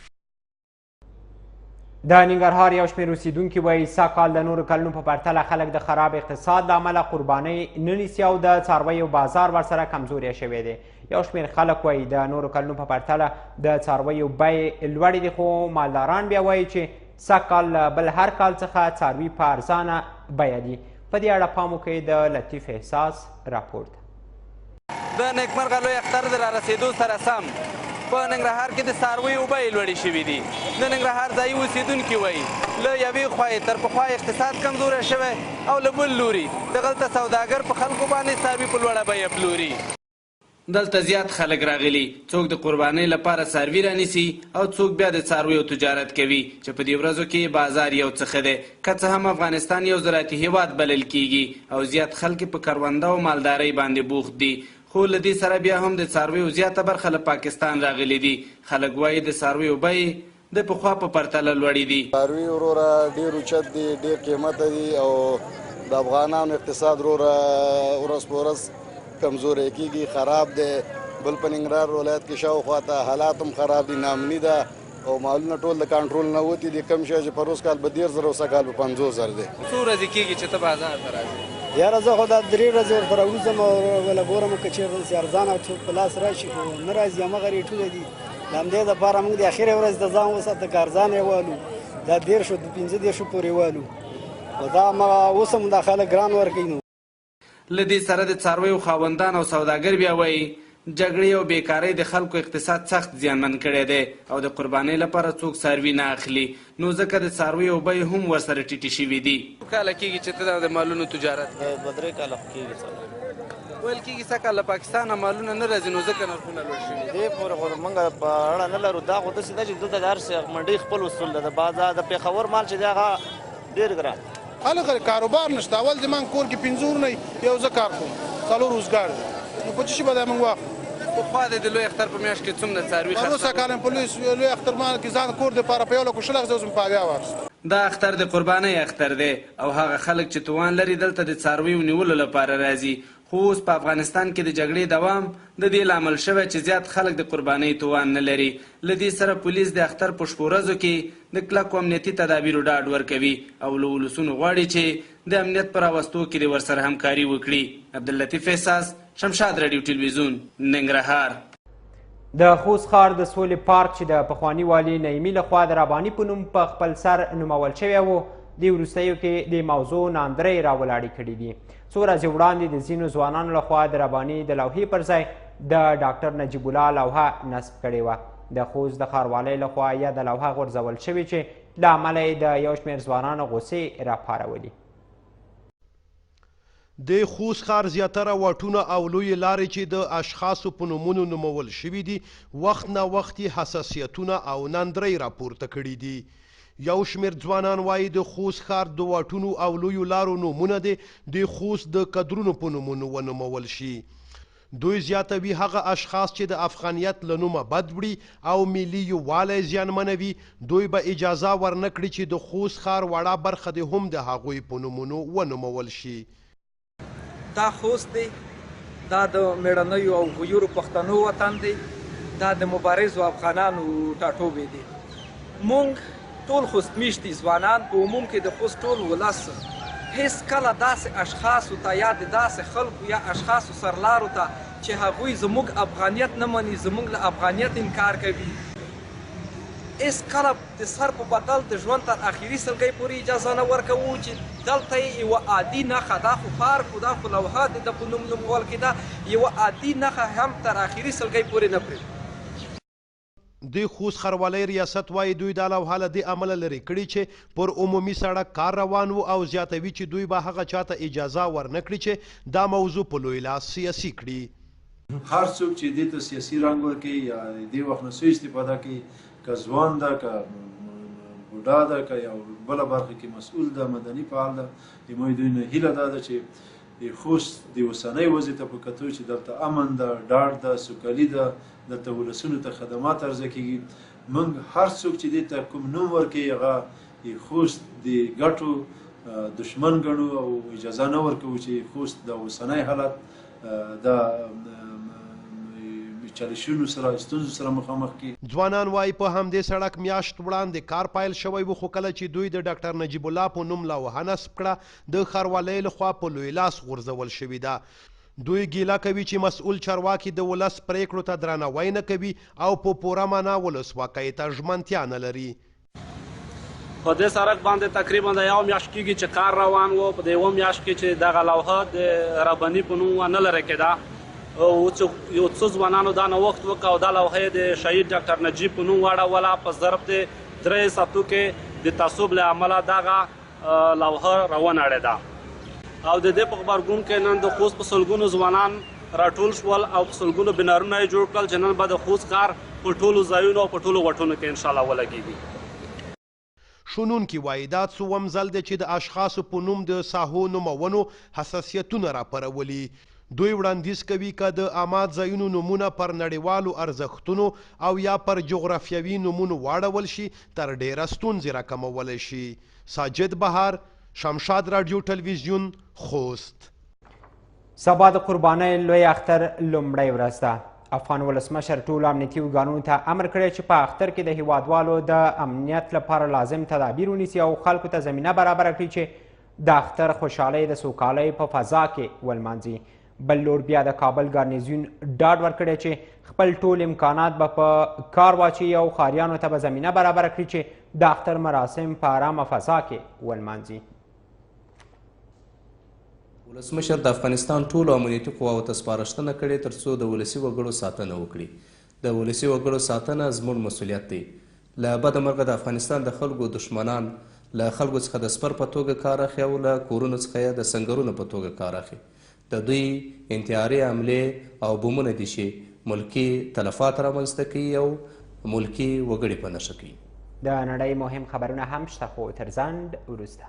Speaker 1: د ننګرهار یو شمېر اوسېدونکي وایي سږ کال د نورو کلونو په پرتله خلک د خراب اقتصاد له امله قربانۍ نه نیسي او د څارویو بازار ورسره کمزوری شوی دی. یو شمېر خلک وایي د نورو کلونو په پرتله د څارویو بیې لوړې دي، خو مالداران بیا وایي چې سږ کال له بل هر کال څخه څاروي په ارزانه بیه دي. په دې اړه پام وکړئ د لطیف احساس راپور ته.
Speaker 18: د نیکمرغه لوی اختر د رارسېدو سره سم په ننګرهار کې د څارویو بیې لوړې شوې دي. د ننګرهار ځایي اوسېدونکي وایي له یوې خوا یې تر پخوا اقتصاد کمزوری شوی او له بل لوري دغلته سوداګر په خلکو باندې څاروي په لوړه بیه پلوري. دلته زیات خلک راغلي، څوک د قربانۍ لپاره څاروي رانیسي او څوک بیا د څارویو تجارت کوي چې په دې ورځو کې بازار یو څه ښه دی. که څه هم افغانستان یو زراعتي هیواد بلل کیږي او زیات خلک په کرونده او مالدارۍ باندې بوخت دي، خو له دې سره بیا هم د څارویو زیاته برخه له پاکستان راغلي دي. خلک وایي د څارویو بیې د پخوا په پرتله لوړې دي.
Speaker 19: څاروي وروره ډېر اوچت دي، ډېر قیمته دي او د افغانانو اقتصاد وروره ورځ په ورځ کمزوری کیږي، خراب دی. بل په ننګرهار ولایت کې شاوخوا ته حالات هم خراب دي، ناامني ده او مالونه ټول د کنټرول نه وتي دي. کوم شی چې پروس کال به 30,000 او سږ کال به 50,000 دی.
Speaker 18: څو ورځې کېږي چې ته بازار ته راځې؟
Speaker 20: یاره زه خو دا 3 ورځې ورته راوځم او وله ګورم که چېرته داسې ارزانه څوک په لاس راشي، خو نه راځي، هماغه ریټونه دي. د همدې دپاره موږ د اخرې ورځې ته ځان وساته که ارزانه یې والو، دا 30 35 پورې والو، خو دا هماغه اوس هم دا خلک ګران ورکوي. نو
Speaker 18: له دې سره د څارویو خاوندان او سوداګر بیا وایي جګړې او بېکارۍ د خلکو اقتصاد سخت زیانمن کړی دی او د قربانۍ لپاره څوک څاروي نه اخلي، نو ځکه د څارویو بیې هم ورسره ټیټې شوې دي. څو کاله کېږي چې ته د مالونو تجارت کوې؟
Speaker 21: 2-3 کاله خو کېږي.
Speaker 18: ویل کېږي سږ کال له پاکستانه مالونه نه راځي، نو ځکه نرخونه لوړ شوي دي.
Speaker 21: دې پورې خو موږ په اړه نه لرو، دا خو داسې ده چې دلته د هر څه منډۍ خپل اصول ده. د بازار د پېښور مال چې دی هغه ډېر ګران دی.
Speaker 22: هلکه کاروبار نشته. اول د من کور کې 5 ورونه یو زه کار کوم، 4 روزګار دی، نو په څه شي به دا موږ واخلو؟
Speaker 18: پخوا د لوی اختر په میاشت کې څومره څاروي خرڅول؟
Speaker 22: پروسږ کال په لوی اختر مال کې ځان کور دپاره په 1,20,000 اخیستی، اوس مې په 70 واخیست.
Speaker 18: دا اختر د قربانۍ اختر دی او هغه خلک چې توان لري دلته د څارویو نیولو لپاره راځي، خو اوس په افغانستان کې د جګړې دوام د دې لامل شوی چې زیات خلک د قربانۍ توان نه لري. له دې سره پولیس د اختر په شپو ورځو کې د کلکو امنیتي تدابیرو ډاډ ورکوي او له ولسونو غواړي چې د امنیت په راوستو کې دې ورسره همکاري وکړي. عبداللطیف احساس، شمشاد راډیو ټلویزیون، ننګرهار.
Speaker 1: د خوست ښار د سولې پارک چې د پخواني والي نعیمي لخوا د رباني په نوم په خپل سر نومول شوی و، دې وروستیو کې دې موضوع ناندرۍ راولاړې کړې دي. څو ورځې وړاندې د ځینو ځوانانو لخوا د رباني د لوحې پر ځای د ډاکټر نجیب الله لوحه نصب کړې وه. د خوست د ښاروالۍ لخوا یاده لوحه غورځول شوې چې له امله یې د یو شمېر ځوانانو غوسې راپارولي.
Speaker 4: د خوست ښار زیاتره واټونه او لویې لارې چې د اشخاصو په نومونو نومول شوي دي، وخت نا وخت یې حساسیتونه او ناندرۍ راپورته کړي دي. یو شمېر ځوانان وايي، د خوست ښار د واټونو او لویو لارو نومونه دې د خوست د کدرونو په نومونو ونومول شي. دوی زیاتوي، هغه اشخاص چې د افغانیت له نومه بد وړي او ملي یووالی زیانمنوي، دوی به اجازه ورنه کړي چې د خوست ښار وړه برخه دې هم د هغوی په نومونو ونومول شي.
Speaker 6: دا خوست دی، دا د مېړنیو او غیورو پښتنو وطن دی، دا د مبارزو افغانانو ټاټوبی دی. مونږ ټول خوست میشتي ځوانان، په عموم کې د خوست ټول ولس، هیڅ کله داسې اشخاصو ته یا د داسې خلکو یا اشخاصو سرلارو ته چې هغوی زموږ افغانیت نه مني، زموږ له افغانیت انکار کوي، هیڅ کله د سر په بدل د ژوند تر اخري سلګۍ پورې اجازه نه ورکوو چې دلته یې یوه عادي نښه، دا خو پارک و، دا خو لوحه د ده په نوم نومول کېده، یوه عادي نښه هم تر اخري سلګۍ پورې نه پرېږدو.
Speaker 4: د خوست ښاروالۍ ریاست وايي، دوی دا لوحه له دې امله لرې کړې چې پر عمومي سړک کار روان و او زیاتوي چې دوی به هغه چا ته اجازه ورنه کړي چې دا موضوع په لوی لاس سیاسي کړي.
Speaker 23: هر څوک چې دې ته سیاسي رنګ ورکوي یا دې وخت نه سوء استفاده کوي، که ځوان ده، که بوډا ده، که یو بله برخه کې مسؤل ده، مدني فعال ده، زموږ دوی نه هیله دا ده چې د خوست د اوسنۍ وضعې ته په کتو چې دلته امن ده، ډاډ ده، سوکالي ده، دلته ولسونو ته خدمات عرضه کېږي، موږ هر څوک چې دې ته کوم نوم ورکوي هغه د خوست د ګټو دشمن ګڼو او اجازه نه ورکوو چې خوست د اوسنی حالت د چالشونو سره، ستونزو سره مخامخ کړي.
Speaker 4: ځوانان وايي، په همدې سړک میاشت وړاندې کار پیل شوی و، خو کله چې دوی د ډاکټر نجیب الله په نوم لوحه نصب کړه، د ښاروالۍ لخوا په لوی لاس غورځول شوې ده. دوی ګیله کوي چې مسؤل چارواکي د ولس پرېکړو ته درناوی نه کوي او په پوره معنا ولسواکۍ ته ژمنتیا نه لري.
Speaker 24: په دې سړک باندې تقریبا د یو میاشت کېږي چې کار روان و. په دې یوه میاشت کې چې دغه لوحه د رباني په نوم ونه لرې کېده، یو څو ځوانانو دا نوښت وکړ او دا لوحه یې د شهید ډاکټر نجیب په نوم واړوله. په ظرف د 3 ساعتو کې د تعصب له امله دغه لوحه راونړېده او د دې په غبرګون کې نن د خوست په سلګونو ځوانان راټول شول او په سلګونو بنرونه یې جوړ کړل چې نن به د خوست ښار په ټولو ځایونو او په ټولو واټونو کې انشاءالله ولګېږي.
Speaker 4: شنونکي وايي، دا څووم ځل دی چې د اشخاصو په نوم د ساحو نومونو حساسیتونه راپارولي. دوی وړاندیز کوي که د عامه ځایونو نومونه پر نړیوالو ارزښتونو او یا پر جغرافیوي نومونو واړول شي، تر ډېره ستونزې راکمولی شي. ساجد بهار، شمشاد راډیو ټلویزیون، خوست.
Speaker 1: سبا د قربانۍ لوی اختر لومړۍ ورځ ده. افغان ولسمشر ټولو امنیتي ارګانونو ته امر کړی چې په اختر کې د هیوادوالو د امنیت لپاره لازم تدابیر ونیسي او خلکو ته زمینه برابره کړي چې د اختر خوشحالۍ د سوکالۍ په فضا کې ولمانځي. بل لور بیا د کابل ګارنیزیون ډاډ ورکړی چې خپل ټول امکانات به په کار واچوي او ښاریانو ته به زمینه برابره کړي چې د اختر مراسم په ارامه فضا کې ولمانځي.
Speaker 7: ولسمشر د افغانستان ټولو امنیتي قواو ته سپارښتنه کړې ترڅو د ولسي وګړو ساتنه وکړي. د ولسي وګړو ساتنه زموږ مسؤلیت دی. له بده مرغه د افغانستان د خلکو دښمنان له خلکو څخه د سپر په توګه کار اخلي او له کورونو څخه یې د سنګرونو په توګه کار اخلي. د دوی انتحاري حملې او بمونه دي چې ملکي تلفات رامنځته کوي او ملکي وګړي په نښه کوي.
Speaker 1: د نړۍ مهم خبرونه هم شته، خو تر ځنډ وروسته.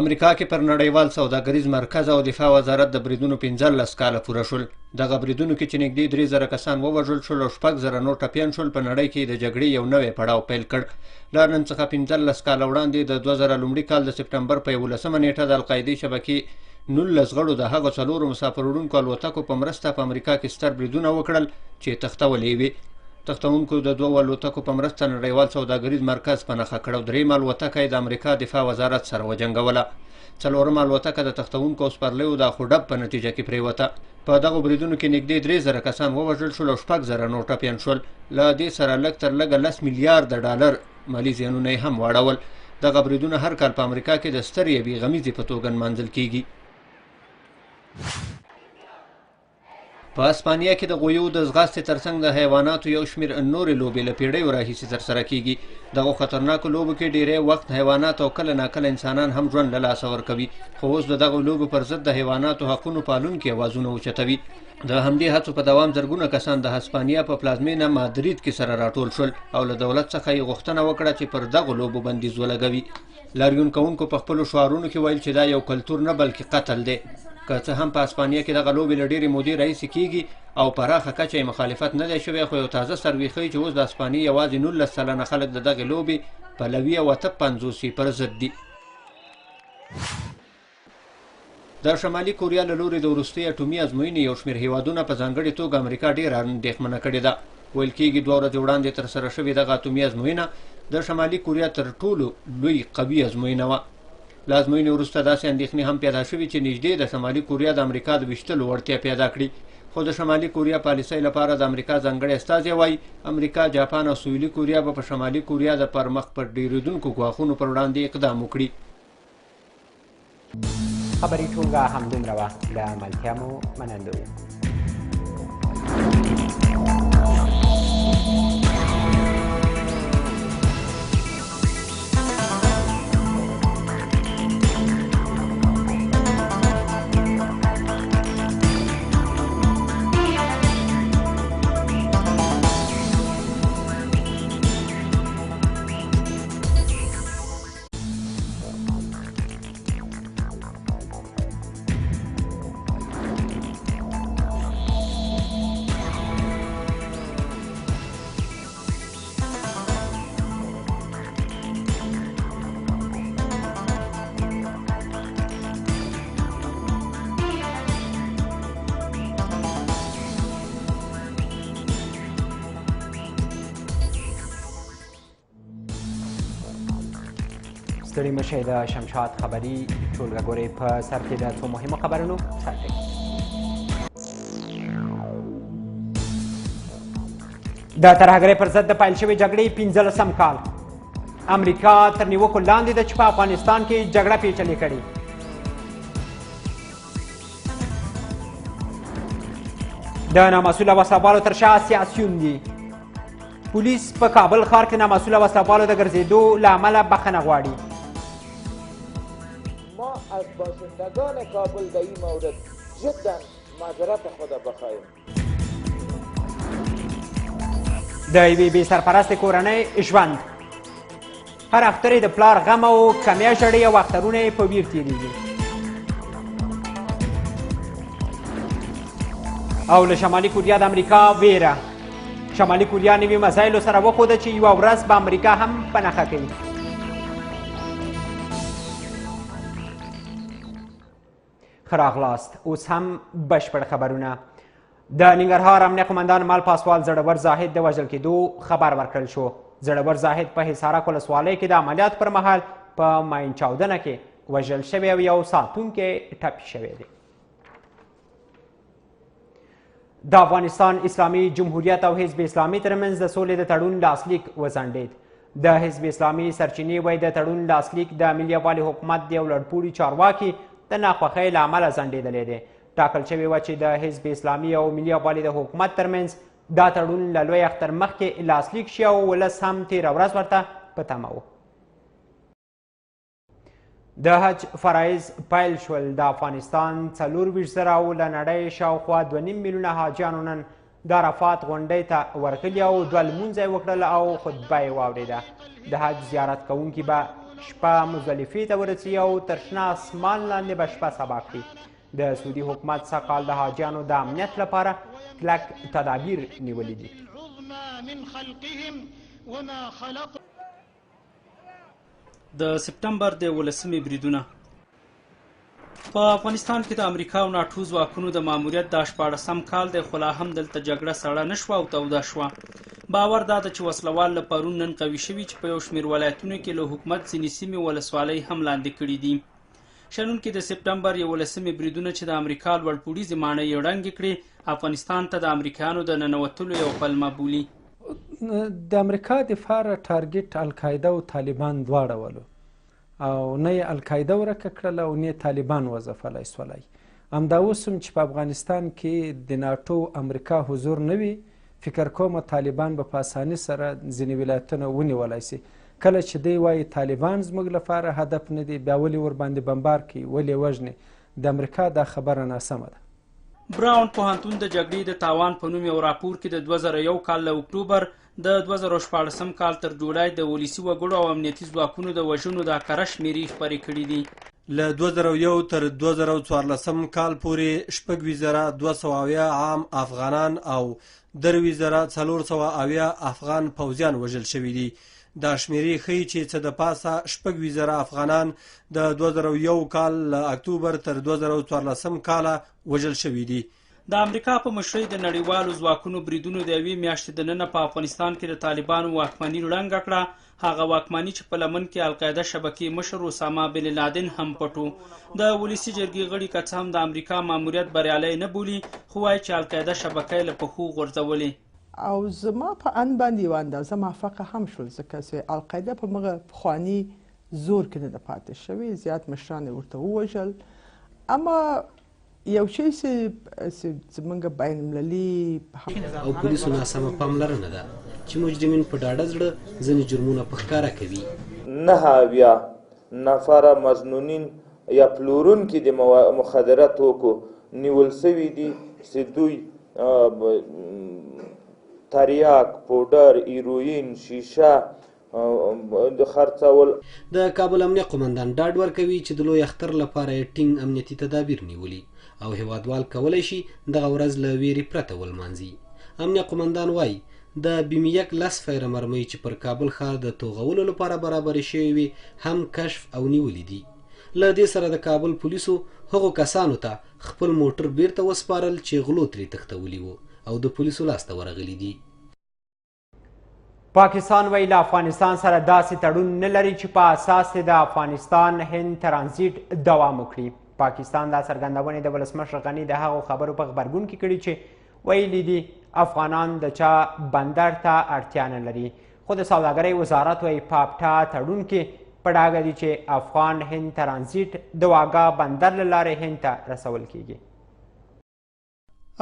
Speaker 3: امریکا کې پر نړیوال سوداګریز مرکز او دفاع وزارت د بریدونو 15 کاله پوره شول. دغه بریدونو کې چې نږدې 3000 کسان ووژل شول او 6000 نور ټپیان شول، په نړۍ کې د جګړې یو نوی پړاو پیل کړ. له نن څخه 15 کاله وړاندې د 2001 کال د سپټمبر په 11 نیټه د القاعدې شبکې 19 غړو د هغو 4 مسافر وړونکو الوتکو په مرسته په امریکا کې ستر بریدونه وکړل چې تښتولې وې. تښتونکو د 2 الوتکو په مرسته نړیوال سوداګریز مرکز په نښه کړ او درېیمه الوتکه یې د امریکا دفاع وزارت سره وجنګوله. څلورمه الوتکه د تښتونکو او سپرلیو د اخوډب په نتیجه کې پرېوته. په دغو بریدونو کې نږدې 3000 کسان ووژل شول او 6000 نور ټپیان شول. له دې سره لږ تر لږه 10 میلیارده ډالر مالي زیانونه یې هم واړول. دغه بریدونه هر کال په امریکا کې د سترې یوې غمیزې په توګه نمانځل کیږي. په اسپانیا کې د غویو د ځغاستې ترڅنګ د حیواناتو یو شمېر نورې لوبې له پیړیو راهیسې ترسره کیږي. دغو خطرناکو لوبو کې ډیری وخت حیوانات او کله ناکله انسانان هم ژوند له لاسه ورکوي، خو اوس د دغو لوبو پر ضد د حیواناتو حقونو پالونکي اوازونه اوچتوي. د همدې هڅو په دوام زرګونه کسان د هسپانیا په پلازمینه مادرید کې سره راټول شول او له دولت څخه یې غوښتنه وکړه چې پر دغو لوبو بندیز ولګوي. لاریون کوونکو په خپلو شعارونو کې ویل چې دا یو کلتور نه بلکې قتل دی. که څه هم په اسپانیا کې دغه لوبې له ډېرې مودې راهیسې کیږي او پراخه کچه یې مخالفت نه دی شوی، خو یو تازه سروې ښیي چې اوس د اسپانیې یوازې 19% خلک د دغې لوبې پلوي او 58% یې پر ضد دي. د شمالي کوریا له لوري د وروستۍ اټومي ازموینې یو شمېر هیوادونه په ځانګړې توګه امریکا ډېره اندېښمنه کړې ده. ویل کیږي 2 ورځې وړاندې ترسره شوې دغه اتومي ازموینه د شمالي کوریا تر ټولو لوی قوي ازموینه وه. له ازموینې وروسته داسې اندېښنې هم پیدا شوې چې نږدې د شمالي کوریا د امریکا د ویشتلو وړتیا پیدا کړي. خو د شمالي کوریا پالیسۍ لپاره د امریکا ځانګړی استازی وایي امریکا، جاپان او سویلي کوریا به په شمالي کوریا د پرمخ پر ډېرېدونکو ګواښونو پر وړاندې اقدام وکړي.
Speaker 1: خبري ټولګه همدومره وه. له ملتیا مو منندوی. ستړي مه شئ. د شمشاد خبري ټولګه ګورئ. په سر کې د څو مهمو خبرونو سرټکی. د ترهګرۍ پر ضد د پیل شوې جګړې 15 کال. امریکا تر نیوکو لاندې ده چې په افغانستان کې جګړه پیچلې کړې. د نامسوله وسلهوالو تر شا سیاسیون دي. پولیس په کابل ښار کې نامسوله وسلهوالو د ګرځېدو له امله بخښنه غواړي.
Speaker 2: ما از باشندگان کابل در این مورد جدا معذرت خود بخواهیم.
Speaker 1: د یوې بې سرپرستې کورنۍ ژوند. هر اختر یې د پلار غم او کمیا ژړي او اخترونه یې په ویر تېرېږي. او له شمالي کوریا د امریکا ویره. شمالي کوریا نوي مسایلو سره وښوده چې یوه ورځ به امریکا هم په نښه کوي. ښه راغلاست. اوس هم بشپړ خبرونه. د ننګرهار امنیه قومندان مل پاسوال زړور زاهد د وژل کېدو خبر ورکړل شو. زړور زاهد په حصارک ولسوالۍ کې د عملیات پر مهال په ماین چاودنه کې وژل شوی او یو ساتونکی ټپي شوی دی. د افغانستان اسلامي جمهوریت او حزب اسلامي ترمنځ د سولې د تړون لاسلیک وځنډېد. د حزب اسلامي سرچینې وایي د تړون لاسلیک د ملي یووالي حکومت د یو لوړپوړي چارواکي د ناخوښۍ له امله ځنډېدلی دی. ټاکل شوې وه چې د حزب اسلامي او ملي یووالي د حکومت ترمنځ دا تړون له لوی اختر مخکې لاسلیک شي او ولس هم تېره ورځ ورته په تمه و. د حج فرایض پیل شول. د افغانستان 24,000 او له نړۍ شاوخوا 2.5 میلیونه حاجیانو نن د عرفات غونډۍ ته ورغلي او 2 لمونځه یې وکړل او خطبه یې واورېده. د حج زیارت کوونکي به شپه مزدلفې ته ورسي او تر شنه اسمان لاندې به شپه سبا کړي. د سعودي حکومت سږکال د حاجیانو د امنیت لپاره کلک تدابیر نیولي دي.
Speaker 9: د سپټمبر د 11مې بریدونه. په افغانستان کې د امریکا او ناټو ځواکونو د ماموریت دا 16م کال دی، خو لا هم دلته جګړه سړه نه شوه او توده شوه. باور دا ده چې وسلوال له پرون نن قوي شوي چې په یو شمېر ولایتونو کې له حکومت ځینې سیمې ولسوالۍ هم لاندې کړې دي. شنونکي د سپټمبر 11مې بریدونه چې د امریکا لوړپوړیزې ماڼۍ یې ړنګې کړې، افغانستان ته د امریکایانو د ننوتلو یو پلمه بولي.
Speaker 10: د امریکا دپاره ټارګټ القاعده او طالبان دواړه ولو او نه یې القاعده ورکه کړله او نه یې طالبان وځپلی سولی. همدا اوس هم چې په افغانستان کې د ناټو امریکا حضور نه وي، فکر کوم طالبان به په اساني سره ځینې ولایتونه ونیولی سي. کله چې دی وایي طالبان زموږ لپاره هدف نه دي، بیا ولې ورباندې بمبار کوي، ولې وژني؟ د امریکا دا خبره ناسمه ده.
Speaker 9: براون پوهنتون د جګړې د تاوان په نوم یو راپور کې د 2001 کال له اکتوبر د 2016 کال تر جولای د ولسي وګړو او امنیتي ځواکونو د وژنو دا کره شمېرې خپرې کړې دي.
Speaker 5: له 2001 تر 2014 کال پورې 26,270 عام افغانان او 23,470 افغان پوځیان وژل شوي دي. دا شمېرې ښيي چې څه د پاسه 26,000 افغانان د 2001 کال له اکتوبر تر 2014 کاله وژل شوي دي.
Speaker 9: د امریکا په مشرۍ د نړیوالو ځواکونو بریدونو د یوې میاشتې دننه په افغانستان کې د طالبانو واکمني ړنګه کړه، هغه واکمني چې په لمن کې القاعده شبکې مشر اسامه بن لادن هم پټ و. د ولسي جرګې غړي که څه هم د امریکا ماموریت بریالی نه بولي، خو وایي چې القاعده شبکه یې له پښو غورځولې.
Speaker 11: او زما په اند باندې یوه اندازه موافقه هم شول، ځکه چې القاعده په مغه پخواني زور کې نه ده پاتې شوې، زیات مشران یې ورته ووژل. اما یو شی چې زمونږ بین المللي
Speaker 8: او پولیسو ناسمه پاملرنه ده چې مجرمین په ډاډه زړه ځینې جرمونه په ښکاره کوي.
Speaker 2: 79 نفره مظنونین یا پلورونکي د مخدره توکو نیول سوي دي چې دوی تریاک، پوډر، ایروین، شیشه خرڅول.
Speaker 8: د کابل امنیه قومندان ډاډ ورکوي چې د لوی اختر لپاره یې ټینګ امنیتي تدابیر نیولي او هیوادوال کولی شي دغه ورځ له ویرې پرته ولمانځي. امنیه قومندان وایي د بیمیک 10 فیره مرمۍ چې پر کابل ښار د توغولو لپاره برابرې شوې وې هم کشف او نیولې دي. له دې سره د کابل پولیسو هغو کسانو ته خپل موټر بیرته وسپارل چې غلو ترې تښتولي وو او د پولیسو لاسته ورغلي دي.
Speaker 1: پاکستان وایي له افغانستان سره داسې تړون نه لري چې په اساس یې د افغانستان هند ترانزیټ دوام وکړي. پاکستان دا څرګندونې د ولسمشر غني د هغو خبرو په غبرګون کې کړي چې ویلي دي افغانان د چا بندر ته اړتیا نه لري. خو د سوداګرۍ وزارت وایي په اپټا تړون کې په ډاګه دي چې افغان هند ترانزیټ د واګا بندر له لارې هند ته رسول کیږي.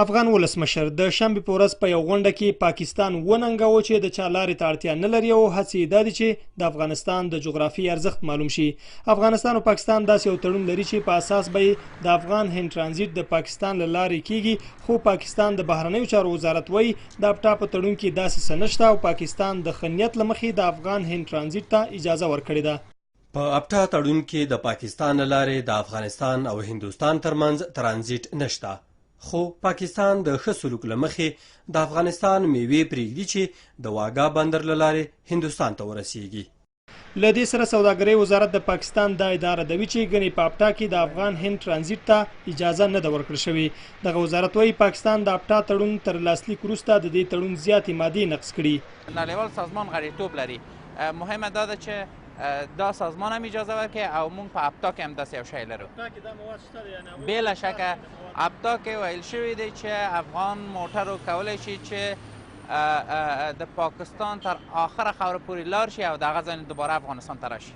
Speaker 13: افغان ولسمشر د شنبې په ورځ په یو غونډه کې پاکستان وننګاوه چې د چا لارې ته اړتیا نه لري او هڅې یې دا دي چې د افغانستان د جغرافیې ارزښت معلوم شي. افغانستان او پاکستان داسې یو تړون لري چې په اساس به یې د افغان هند ترانزیټ د پاکستان له لارې کیږي، خو پاکستان د بهرنیو چارو وزارت وایي د اپټا په تړون کې داسې څه نشته او پاکستان د ښه نیت له مخې د افغان هند ترانزیټ ته اجازه ورکړې ده.
Speaker 5: په اپټا تړون کې د پاکستان له لارې د افغانستان او هندوستان ترمنځ ترانزیټ نشته، خو پاکستان د ښه سلوک له مخې د افغانستان میوې پرېږدي چې د واګا بندر له لارې هندوستان ته ورسیږي.
Speaker 13: له دې سره سوداګرۍ وزارت د پاکستان دا ادعا ردوي چې ګنې په اپټا کې د افغان هند ترانزیټ ته اجازه نه ده ورکړل شوې. دغه وزارت وایي پاکستان د اپټا تړون تر لاسلیک وروسته د دې تړون زیاتې مادې نقض کړي.
Speaker 14: نړیوال سازمان غړیتوب لري، مهمه دا ده چې دا سازمان هم اجازه ورکړي او مونږ په اپتا کې هم داسې یو شی لرو. بې له شکه اپتا کې ویل شوي دی چې افغان موټرو کولی شي چې د پاکستان تر آخره خاوره پورې لار شي او د هغه ځای نه دوباره افغانستان ته راشي.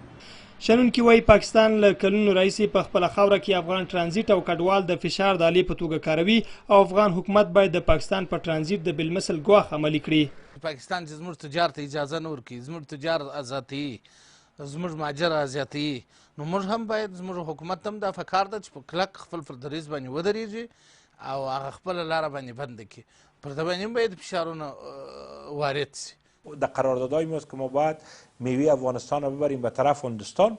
Speaker 13: شنونکي وایي پاکستان له کلونو راهیسې په خپله خاوره کې افغان ترانزیټ او کډوال د فشار د الې په توګه کاروي او افغان حکومت باید د پاکستان پر ترانزیټ د بالمثل ګواښ عملي کړي.
Speaker 15: پاکستان چې زموږ تجار ته اجازه نه ورکوي، زموږ تجار ازادوي، زموږ مهاجر ازادوي، نو موږ هم باید زموږ حکومت هم دا فکار ده چې په کلک خپل پر دریځ باندې ودرېږي او هغه خپله لاره باندې بنده کړي. پر ده باندې هم باید فشارونه وارد شي.
Speaker 12: در قراردادهای ماست که ما باید میوه افغانستان رو ببریم به طرف هندوستان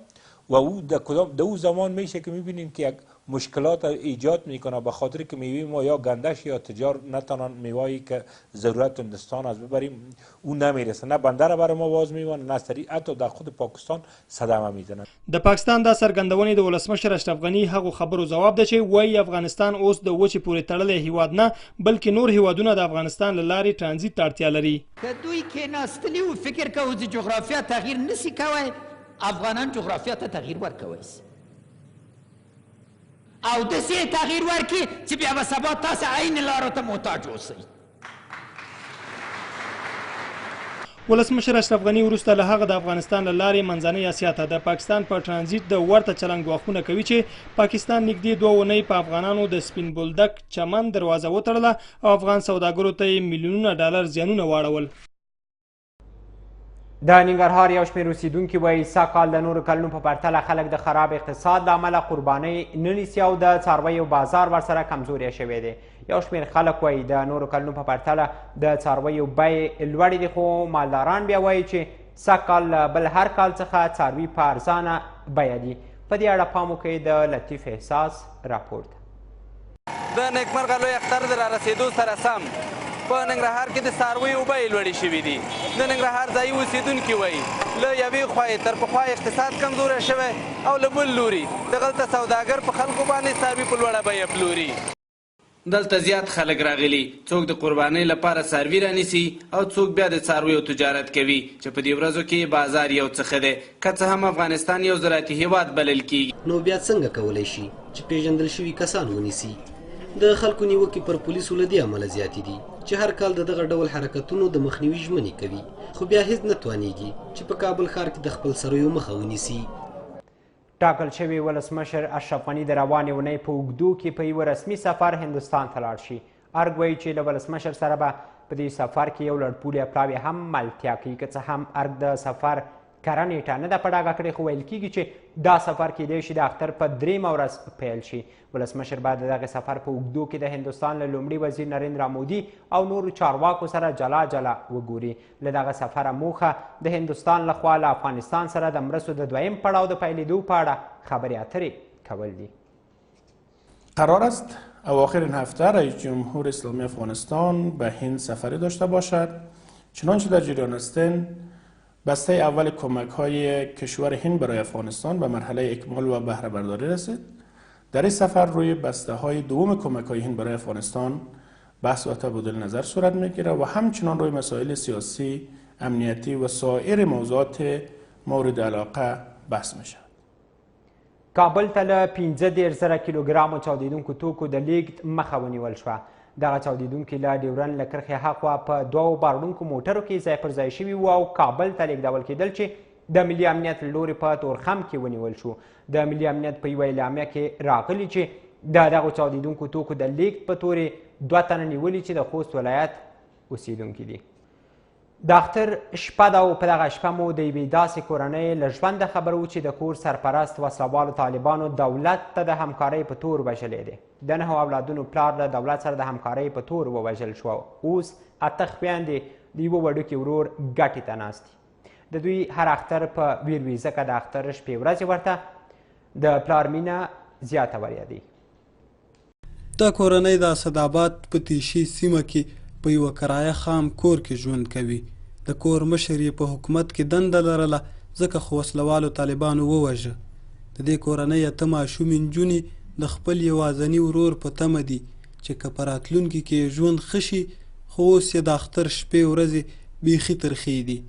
Speaker 12: و او در کدام در او زمان میشه که میبینیم که یک مشکلات ایجاد میکنه به خاطر که میوه ما یا گندش یا تجار نتانن میوه‌ای که ضرورت هندوستان از ببریم او نمیرسه، نه بندر بر ما باز میمانه نه سری حتی در خود پاکستان صدمه میزنه.
Speaker 13: د پاکستان دا څرګندونې د ولسمشر اشرف غني هغو خبرو ځواب دی چې وایي افغانستان اوس د وچې پورې تړلی هیواد نه بلکې نور هیوادونه د افغانستان له لارې ترانزیت ته اړتیا لري.
Speaker 16: که دوی کېناستلي وو فکر کوو چې جغرافیا تغییر نسي کوی، افغانان جغرافیا ته تغییر ورکوی سي او داسې یې تغییر ورکړي چې بیا به سبا تاسې عین لارو ته محتاج اوسئ.
Speaker 13: ولسمشر اشرف غني وروسته له هغه د افغانستان له لارې منځنۍ اسیا ته د پاکستان په ترانزیت د ورته چلند ګواښونه کوي چې پاکستان نږدې 2 اونۍ په افغانانو د سپین بولدک چمن دروازه وتړله او افغان سوداګرو ته یې میلیونونه ډالر زیانونه واړول.
Speaker 1: د ننګرهار یو شمېر اوسېدونکي وایي سږ کال د نورو کلونو په پرتله خلک د خراب اقتصاد له امله قربانۍ نه نیسي او د څارویو بازار ورسره کمزوری شوی دی. یو شمېر خلک وایي د نورو کلونو په پرتله د څارویو بیې لوړې دي، خو مالداران بیا وایي چې سږ کال له بل هر کال څخه څاروي په ارزانه بیه دي. په دې اړه پام وکړئ د لطیف احساس راپور ته.
Speaker 18: د نیکمرغه لوی اختر د رارسېدو سره سم په ننګرهار کې د څارویو بیې لوړې شوې دي. د ننګرهار ځایي اوسېدونکي وایي له یوې خوا یې تر پخوا اقتصاد کمزوری شوی او له بل لوري دغلته سوداګر په خلکو باندې څاروي په لوړه بیه پلوري. دلته زیات خلک راغلي، څوک د قربانۍ لپاره څاروي رانیسي او څوک بیا د څارویو تجارت کوي چې په دې ورځو کې بازار یو څه ښه دی، که څه هم افغانستان یو زراعتي هیواد بلل کیږي.
Speaker 8: نو بیا څنګه کولی شي چې پیژندل شوي کسان ونیسي؟ د خلکو نیوکې پر پولیسو له دې امله زیاتې دي چې هر کال د دغه ډول حرکتونو د مخنیوي ژمنې کوي، خو بیا هیڅ نه توانیږي چې په کابل ښار کې د خپلسریو مخه ونیسي.
Speaker 1: ټاکل شوی ولسمشر اشرف غني د روانې اونۍ په اوږدو کې په یوه رسمي سفر هندوستان ته لاړ شي. ارګ وایي چې له ولسمشر سره به په دې سفر کې یو لړپوړی پلاوی هم ملتیا کوي. که څه هم ارګ د سفر کره نیټه نه ده په ډاګه کړې، خو ویل کیږي چې دا سفر کیدای شي د اختر په درېیمه ورځ پیل شي. ولسمشر به د دغه سفر په اوږدو کې د هندوستان له لومړي وزیر نریندرا مودي او نورو چارواکو سره جلا جلا وګوري. له دغه سفره موخه د هندوستان لخوا له افغانستان سره د مرستو د دویم پړاو د پیلېدو په اړه خبرې اترې کول دي.
Speaker 17: قرار است اواخر این هفته رئیس جمهور اسلامی افغانستان به هند سفری داشته باشد. چنانچه در جریان هستند بسته اول کمک های کشور هند برای افغانستان به مرحله اکمال و بهره برداری رسید. در این سفر روی بسته های دوم کمک های هند برای افغانستان بحث و تبادل نظر صورت میگیره و همچنان روی مسائل سیاسی، امنیتی و سایر موضوعات مورد علاقه بحث میشه.
Speaker 1: کابل ته له 35,000 کیلوګرامو چاودېدونکو توکو د لیږد مخه ونیول شوه. دغه چاودېدونکي له ډیورنډ له کرښې هاخوا په دوو باروړونکو موټرو کې ځای پر ځای شوي وو او کابل ته لیږدول کېدل چې د ملي امنیت له لوري په تورخم کې ونیول شو. د ملي امنیت په یوه اعلامیه کې راغلي چې د دغو چاودېدونکو توکو د لیږد په تور یې 2 تنه نیولي چې د خوست ولایت اوسېدونکي دي. د اختر شپه ده او په دغه شپه مو د یوې داسې کورنۍ له ژونده خبرو چې د کور سرپرست وسلهوالو طالبانو دولت ته د همکارۍ په تور وژلی دی. د 9 اولادونو پلار له دولت سره د همکارۍ په تور ووژل شو. اوس 8 خویندې د یوه وړوکي ورور ګټې ته ناست دي. د دوی هر اختر په ویر وي، ځکه د اختر شپې ورځې ورته د پلار مینه زیاته وریادوي.
Speaker 19: دا کورنۍ د اسداباد په تیشي سیمه کې په یوه کرایه خام کور کې ژوند کوي. د کور مشر یې په حکومت کې دنده لرله، ځکه خو وسلهوالو طالبانو ووژه. د دې کورنۍ 8 ماشومې نجونې د خپل یوازني ورور په تمه دي چې که په راتلونکي کې یې ژوند ښه شي، خو اوس یې د اختر شپې ورځې بیخي ترخې دي.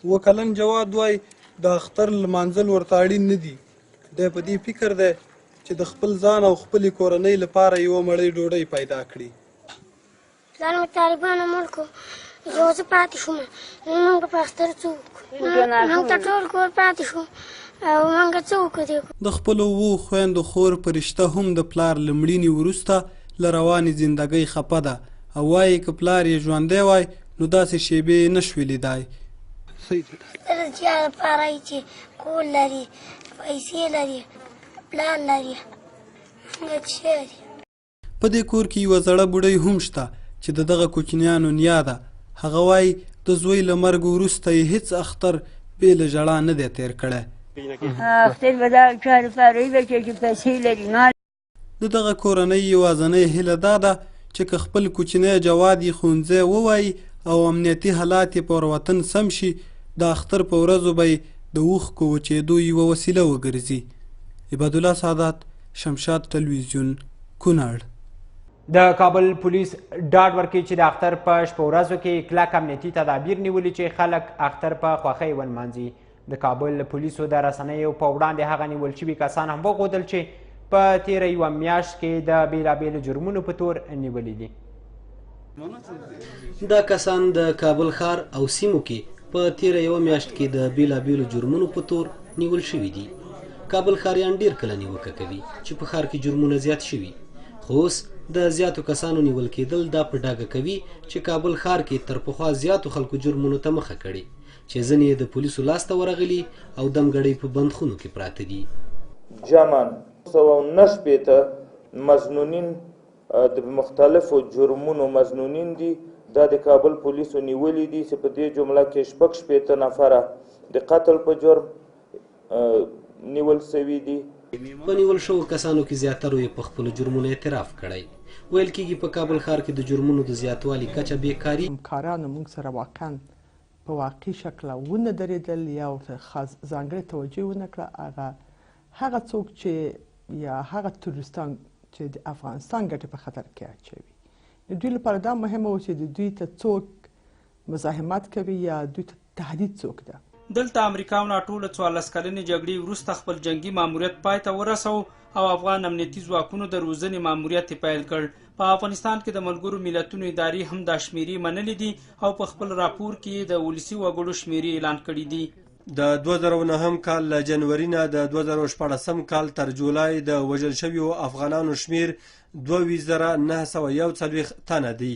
Speaker 19: 7 کلن جواد وایي د اختر لمانځل ورته اړین نه دي. دی په دې فکر دی چې د خپل ځان او خپلې کورنۍ لپاره یوه مړۍ ډوډۍ پیدا کړي.
Speaker 25: پلار مې طالبانو مړ کړو، یو زه پاتې شوم. موږ په اختر څه وکړو؟ موږ ته ټول کور پاتې شو او موږ څه وکړو؟
Speaker 19: د خپلو 7 خویندو خور فرشته هم د پلار له مړینې وروسته له روانې زندګۍ خپه ده او وایي که پلار یې ژوندی وای نو داسې شیبې یې نه شوې لیدای.
Speaker 25: د چا لپاره چې کور لري، پیسې لري، پلار لري، موږ څه لري.
Speaker 19: په دې کور کې یوه زړه بوډۍ هم شته چې د دغه کوچنیانو نیا ده. هغه وایي د زوی له مرګ وروسته یې هیڅ اختر بې له ژړا نه دی تېر کړی.
Speaker 6: اختر به دا چا لپاره وي بچی چې پیسې لري مال.
Speaker 19: د دغه کورنۍ یوازنۍ هیله دا ده چې که خپل کوچنی جواد یې ښوونځی ووایي او امنیتي حالات یې پر وطن سم شي، د اختر په ورځو به یې د اوښکو وچېدو یوه وسیله وګرځي. عبادالله سادات، شمشاد ټلویزیون، کونړ.
Speaker 1: د کابل پولیس ډاډ ورکوي چې د اختر په شپو ورځو کې کلک امنیتي تدابیر نیولي چې خلک اختر په خوښۍ ونمانځي. د کابل پولیسو د رسنیو په وړاندې هغه نیول شوي کسان هم وښودل چې په تیره یوه میاشت کې د بیلابیلو جرمونو په تور نیولي دي.
Speaker 8: دا کسان د کابل ښار او سیمو کې په تیره یوه میاشت کې د بیلابیلو جرمونو په تور نیول شوي دي. کابل ښاریان ډیر کله نیوکه کوي چې په ښار کې جرمونه زیات شوي، خو اوس د زیاتو کسانو نیول کېدل دا په ډاګه کوي چې کابل ښار کې تر پخوا زیاتو خلکو جرمونو ته مخه کړې، چې ځینې یې د پولیسو لاس ته ورغلي او دمګړۍ په بندخونو کې پراته دي.
Speaker 2: جمعاً 169 مظنونین د مختلفو جرمونو مظنونین دي، دا د کابل پولیسو نیولي دي چې په دې جمله کې 66 نفره د قتل په جرم نیول شوي دي.
Speaker 8: په نیول شوو کسانو کې زیاترو یې په خپلو جرمونو اعتراف کړی. ویل کیږي په کابل ښار کې د جرمونو د زیاتوالي کچه بېکاري،
Speaker 11: همکارانو موږ سره واقعا په واقعي شکل ونه درېدل یا ورته خاص ځانګړې توجه ونه کړه، هغه هغه څوک چې یا هغه تروریستان چې د افغانستان ګټې په خطر کې اچوي، د دوی لپاره دا مهمه و چې د دوی ته څوک مزاحمت کوي یا دوی ته تهدید څوک ده.
Speaker 9: دلته امریکا او ناټو له 14 کلنې جګړې وروسته خپل جنګي ماموریت پای ته ورساوه او افغان امنیتي ځواکونو د روزنې ماموریت یې پیل کړ. په افغانستان کې د ملګرو ملتونو ادارې هم دا شمیرې منلې دي او په خپل راپور کې یې د ولسي وګړو شمیرې اعلان کړې دي.
Speaker 5: د 2009 کال له جنوري نه د 2016 کال تر جولای د وژل شویو افغانانو شمیر 22941 تنه دی.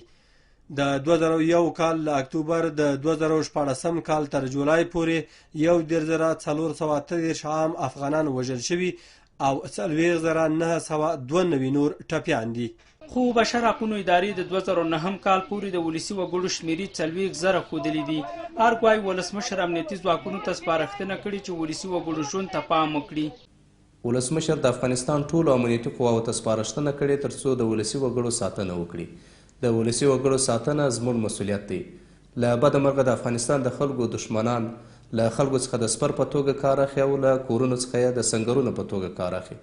Speaker 5: د 2001 کال له اکتوبر د 2016 کال تر جولای پورې 13438 عام افغانان وژل شوي او 40992 نور ټپیان دي.
Speaker 9: خو بشر حقونو ادارې د 2009 کال پورې د ولسي وګړو شمیرې 40,000 ښودلې دي. ارګ وايي ولسمشر امنیتي ځواکونو ته سپارښتنه کړې چې ولسي وګړو ژوند ته پام وکړي.
Speaker 7: ولسمشر د افغانستان ټولو امنیتي قواو ته سپارښتنه کړې ترڅو د ولسي وګړو ساتنه وکړي. د ولسي وګړو ساتنه زموږ مسولیت دی. له بده مرغه د افغانستان د خلکو دښمنان له خلکو څخه د سپر په توګه کار اخلي او له کورونو څخه یې د سنګرونو په توګه کار اخلي.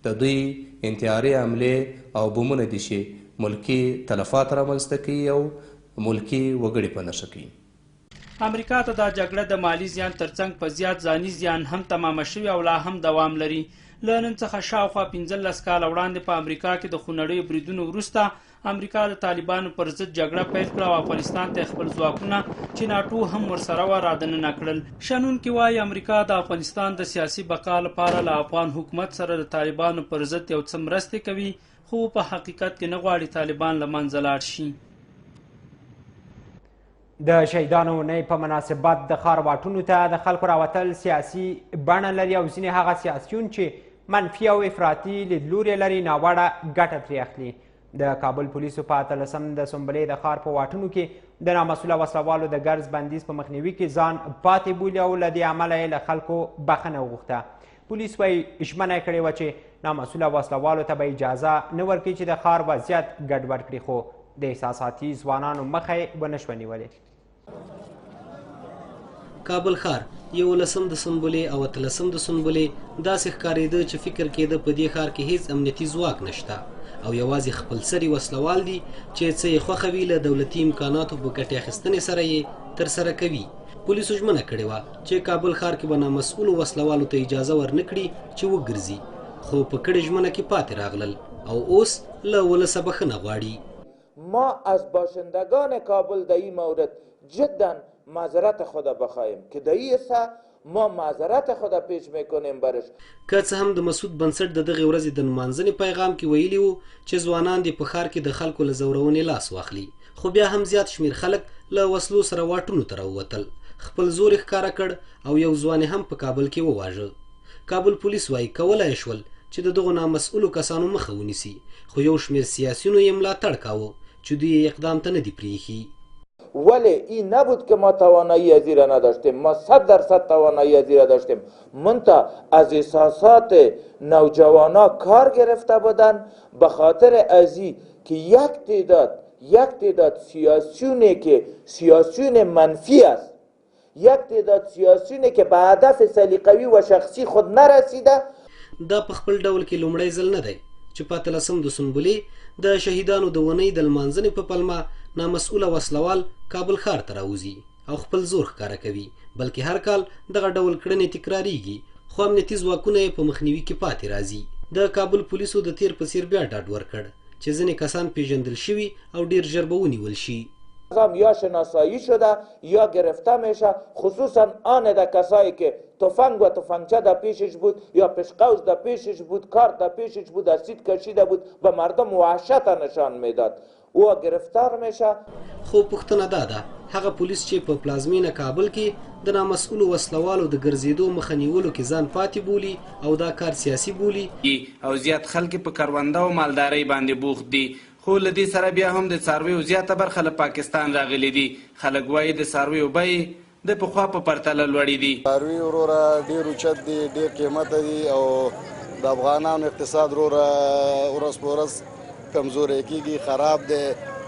Speaker 7: د دوی انتحاري حملې او بمونه دي چې ملکي تلفات رامنځته کوي او ملکي وګړي په نښه کوي.
Speaker 9: امریکا ته دا جګړه د مالي زیان ترڅنګ په زیات ځاني زیان هم تمامه شوې او لا هم دوام لري. له نن څخه شاوخوا 15 کاله وړاندې په امریکا کې د خونړیو بریدونو وروسته امریکا د طالبانو پر ضد جګړه پیل کړه او افغانستان ته خپل ځواکونه چې ناټو هم ورسره وه رادننه کړل. شنونکي وايي امریکا د افغانستان د سیاسي بقا لپاره له افغان حکومت سره د طالبانو پر ضد یو څه مرستې کوي، خو په حقیقت کې نه غواړي طالبان له منځه لاړ شي.
Speaker 1: د شهیدانو اونۍ په مناسبت د ښار واټونو ته د خلکو راوتل سیاسي بڼه لري او ځینې هغه سیاسیون چې منفي او افراطي لیدلوری لري ناوړه ګټه ترې اخلي. د کابل پولیسو په 18 د سنبلې د ښار په واټونو کې د نامسوله وسلوالو د ګرځ بندیز په مخنیوي کې ځان پاتې بولي او له دې امله یې له خلکو بخښنه وغوښته. پولیس وایي ژمنه یې کړې وه چې نامسوله وسلوالو ته به اجازه نه ورکوي چې د ښار وضعیت ګډوډ کړي، خو د احساساتي ځوانانو مخه یې ونه شوه نیولې.
Speaker 8: کابل ښار 11 د سنبلې او 18 د سنبلې داسې ښکارېده چې فکر کېده په دې ښار کې هیڅ امنیتي ځواک نشته او یوازې خپلسري وسلوال دي چې څه یې خوښه وي له دولتي امکاناتو په ګټې اخیستنې سره یې ترسره کوي. پولیسو ژمنه کړې وه چې کابل ښار کې به نامسؤلو وسلوالو ته اجازه ورنکړي چې وګرځي، خو په کړې ژمنه کې پاتې راغلل او اوس له ولسه بښنه غواړي.
Speaker 2: ما از باشندگان کابل در این مورد جدا معذرت خود بخواهیم که در این ما معذرت خود پیش میکنیم برش.
Speaker 8: که څه هم د مسعود بنسټ د دغې ورځې د نمانځنې پیغام کې ویلي وو چې ځوانان دې په ښار کې د خلکو له ځورونې لاس واخلي، خو بیا هم زیات شمېر خلک له وسلو سره واټونو ته راووتل، خپل زور یې ښکاره کړ او یو ځوان یې هم په کابل کې وواژه. کابل پولیس وایي کولای یې شول چې د دغو نامسؤلو کسانو مخه ونیسي، خو یو شمېر سیاسیونو یې ملاتړ کاوه چې دوی یې اقدام ته نه دي پرېښي.
Speaker 2: ولی این نبود که ما توانایی ازی را نداشتیم، ما 100% توانایی ازی را داشتیم، منتها از احساسات نوجوانا کار گرفته بودن به خاطر ازی که یک تعداد سیاسیونی که سیاسیون منفی است، یک تعداد سیاسیونی که به هدف سلیقوي و شخصی خود نرسیده.
Speaker 8: دا په خپل ډول کې لومړی ځل نه دی چې په 18 د سنبلې د شهیدانو د ونۍ د لمانځنې په پلمه نامسؤله وسلوال کابل ښار ته راوځي او خپل زور ښکاره کوي، بلکې هر کال دغه ډول کړنې تکراریږي، خو امنیتي ځواکونه یې په مخنیوي کې پاتې راځي. د کابل پولیسو د تیر په څیر بیا ډاډ ورکړ چې ځینې کسان پیژندل شوي او ډیر ژر به ونیول شي.
Speaker 2: یا شناسایی شده یا گرفته میشه، خصوصا آن ده کسایی که تفنگ و تفنگچه در پیشش بود یا پشقوز در پیشش بود، کارت در پیشش بود، اسید کشیده بود، به مردم وحشت نشان میداد، او گرفتار میشه.
Speaker 8: خو پوښتنه دا ده، هغه پولیس چې په پلازمینه کابل کې د نامسؤلو وسلوالو د ګرځېدو مخه نیولو کې ځان پاتې بولي او دا کار سیاسي بولي
Speaker 18: او زیات خلک په کرونده او مالدارۍ باندې بوخت دي، خو له دې سره بیا هم د څارویو زیاته برخه له پاکستان راغلي دي. خلک وایي د څارویو بیې د پخوا په پرتله لوړې دي.
Speaker 20: څاروي وروره ډېر اوچت دي، ډېر قیمته دي او د افغانانو اقتصاد وروره ورځ په ورځ کمزوری کېږي، خراب دی.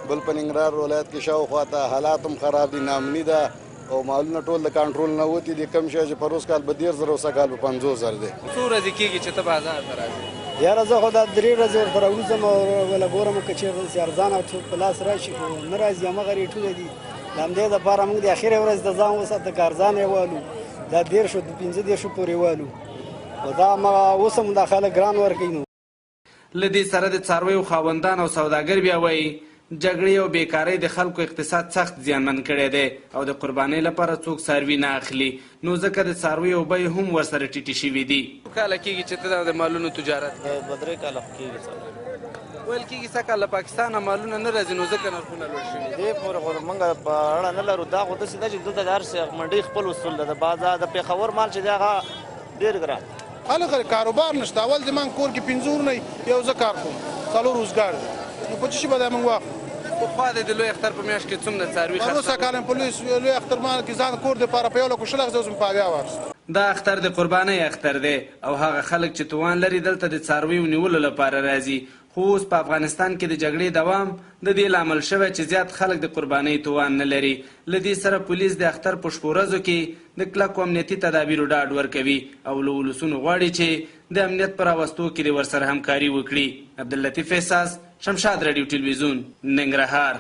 Speaker 20: بل په ننګرهار ولایت کې شاوخوا ته حالات هم خراب دي، ناامني ده او مالونه ټول د کنټرول نه وتي دي. کوم شی چې پروس کال به 30,000 او سږ کال به 50,000 دی.
Speaker 18: څو ورځې کېږي چې ته بازار ته راځې؟
Speaker 21: یاره زه خو دا 3 ورځې ورته راوځم او وله ګورم که چېرته داسې ارزانه څوک په لاس راشي، خو نه راځي، هماغه ریټونه دي. د همدې دپاره موږ د اخرې ورځې ته ځان وساته که ارزانه یې والو، دا 30 35 پورې والو، خو دا هماغه اوس هم دا خلک ګران ورکوي. نو
Speaker 18: له دې سره د څارویو خاوندان او سوداګر بیا وایي جګړې او بېکارۍ د خلکو اقتصاد سخت زیانمن کړی دی او د قربانۍ لپاره څوک څاروي نه اخلي، نو ځکه د څارویو بیې هم ورسره ټیټې شوې دي. څو کاله کېږي چې ته د مالونو تجارت کوې؟
Speaker 22: 2-3 کاله خو کېږي.
Speaker 18: ویل کېږي سږ کال له پاکستانه مالونه نه راځي، نو ځکه نرخونه لوړ شوي دي.
Speaker 22: دې پورې خو موږ په اړه نه لرو، دا خو داسې ده چې دلته د هر څه منډۍ خپل اصول ده. د بازار د پېښور مال چې دی هغه ډېر ګران دی.
Speaker 23: هلکه کاروبار نشته. اول زما کور کې 5 ورونه یو زه کار کوم، 4 روزګار دی، نو په څه شي به دا موږ واخلو؟
Speaker 18: پخوا د لوی اختر په میاشت کې څومره څاروي خرڅول؟
Speaker 23: پروسږ کال په لوی اختر مال کې ځان کور دپاره په 1,20,000 اخیستی، اوس مې په 70 واخیست.
Speaker 18: دا اختر د قربانۍ اختر دی او هغه خلک چې توان لري دلته د څارویو نیولو لپاره راځي، خو اوس په افغانستان کې د جګړې دوام د دې لامل شوی چې زیات خلک د قربانۍ توان نه لري. له دې سره پولیس د اختر په شپو ورځو کې د کلکو امنیتي تدابیرو ډاډ ورکوي او له ولسونو غواړي چې د امنیت په راوستو کې دې ورسره همکاري وکړي. عبداللطیف احساس، شمشاد راډیو ټلویزیون، ننګرهار.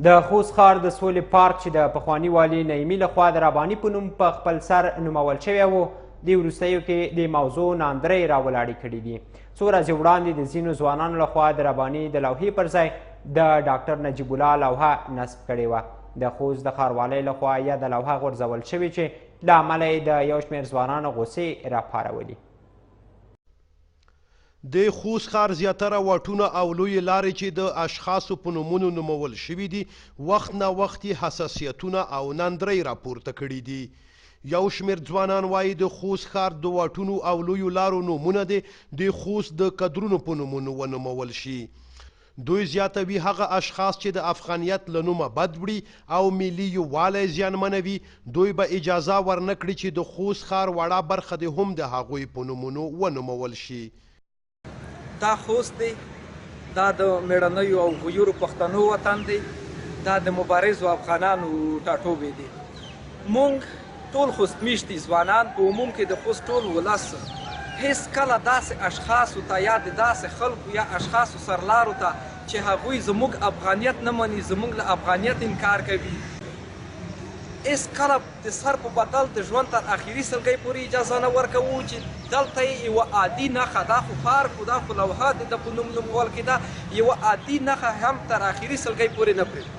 Speaker 1: د خوست ښار د سولې پارک چې د پخواني والي نعیمي لخوا د رباني په نوم په خپل سر نومول شوی و، دې وروستیو کې د موضوع ناندرۍ راولاړې کړې دي. څو ورځې وړاندې د ځینو ځوانانو لخوا د رباني د لوحې پر ځای د ډاکټر نجیب الله لوحه نصب کړې وه. د خوست د ښاروالۍ لخوا یاده لوحه غورځول شوې چې له امله یې د یو شمېر ځوانانو غوسې راپارولي.
Speaker 4: د خوست ښار زیاتره واټونه او لویې لارې چې د اشخاصو په نومونو نومول شوي دي، وخت نا وخت یې حساسیتونه او ناندرۍ راپورته کړي دي. یو شمېر ځوانان وایي د خوست ښار د واټونو او لویو لارو نومونه دې د خوست د کدرونو په نومونو ونومول شي. دوی زیاتوي هغه اشخاص چې د افغانیت له نومه بد وړي او ملي یووالی زیانمنوي، دوی به اجازه ورنه کړي چې د خوست ښار وړه برخه دې هم د هغوی په نومونو ونومول شي.
Speaker 24: دا خوست دی، دا د میړنیو او غیورو پښتنو وطن دی، دا د مبارزو افغانانو ټاټوبی دی. مونږ ټول خوست میشتي ځوانان، په عموم کې د خوست ټول ولس هیڅ کله داسې اشخاصو ته یا د داسې خلکو یا اشخاصو سرلارو ته چې هغوی زموږ افغانیت نه مني، زموږ له افغانیت انکار کوي، هیڅ کله د سر په بدل د ژوند تر اخري سلګۍ پورې اجازه نه ورکوو چې دلته یې یوه عادي نښه، دا خو پارک و، دا خو لوحه د ده په نوم نومول کېده، یوه عادي نښه هم تر اخري سلګۍ پورې نه پرېږدو.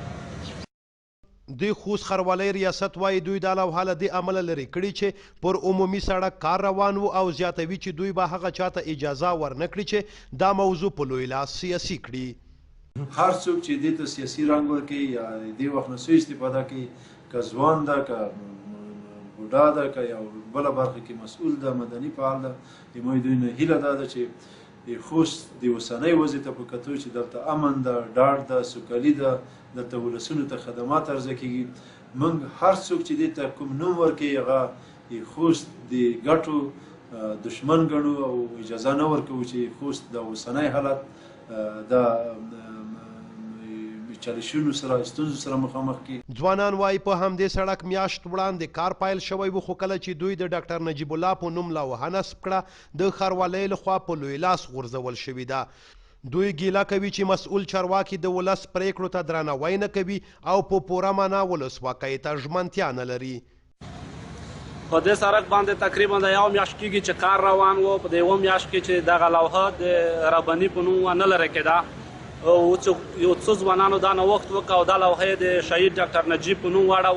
Speaker 4: د خوست ښاروالۍ ریاست وایي دوی دا لوحه له دې امله لرې کړې چې پر عمومي سړک کار روان و او زیاتوي چې دوی به هغه چا ته اجازه ورنه کړي چې دا موضوع په لوی لاس سیاسي کړي.
Speaker 26: هر څوک چې دې ته سیاسي رنګ ورکوي یا دې وخت نه سوء استفاده کوي، که ځوان ده، که بوډا ده، که یو بله برخه کې مسؤل ده، مدني فعال ده، زموږ دوی نه هیله دا ده چې خوست د اوسنۍ وضع ته په کتو چې دلته امن ده، ډاډ ده، سوکالي ده، دلته ولسونو ته خدمات عرضه کیږي، موږ هر څوک چې دې ته کوم نوم ورکوي هغه خوست د ګټو دشمن ګڼو او اجازه نه ورکوو چې خوست د اوسنی حالت د چالشونو سره ستونزو سره مخامخ کړي.
Speaker 4: ځوانان وايي، په همدې سړک میاشت وړاندې کار پیل شوی و، خو کله چې دوی د ډاکټر نجیب الله په نوم لوحه نصب کړه، د ښاروالۍ له خوا په لوی لاس غورځول شوې ده. دوی ګیله کوي چې مسؤل چارواکي د ولس پرېکړو ته درناوی نه کوي او په پوره مانا ولسواکۍ ته ژمنتیا نه لري.
Speaker 3: په دې سړک باندې تقریبا د یو میاشت کېږي چې کار روان و، په دې یوه میاشت کې چې دغه لوحه د رباني په نوم ونه لرې کېده، یو څو ځوانانو دا نوښت وکړ او دا لوحه یې د شهید ډاکټر نجیب په نوم واړوله.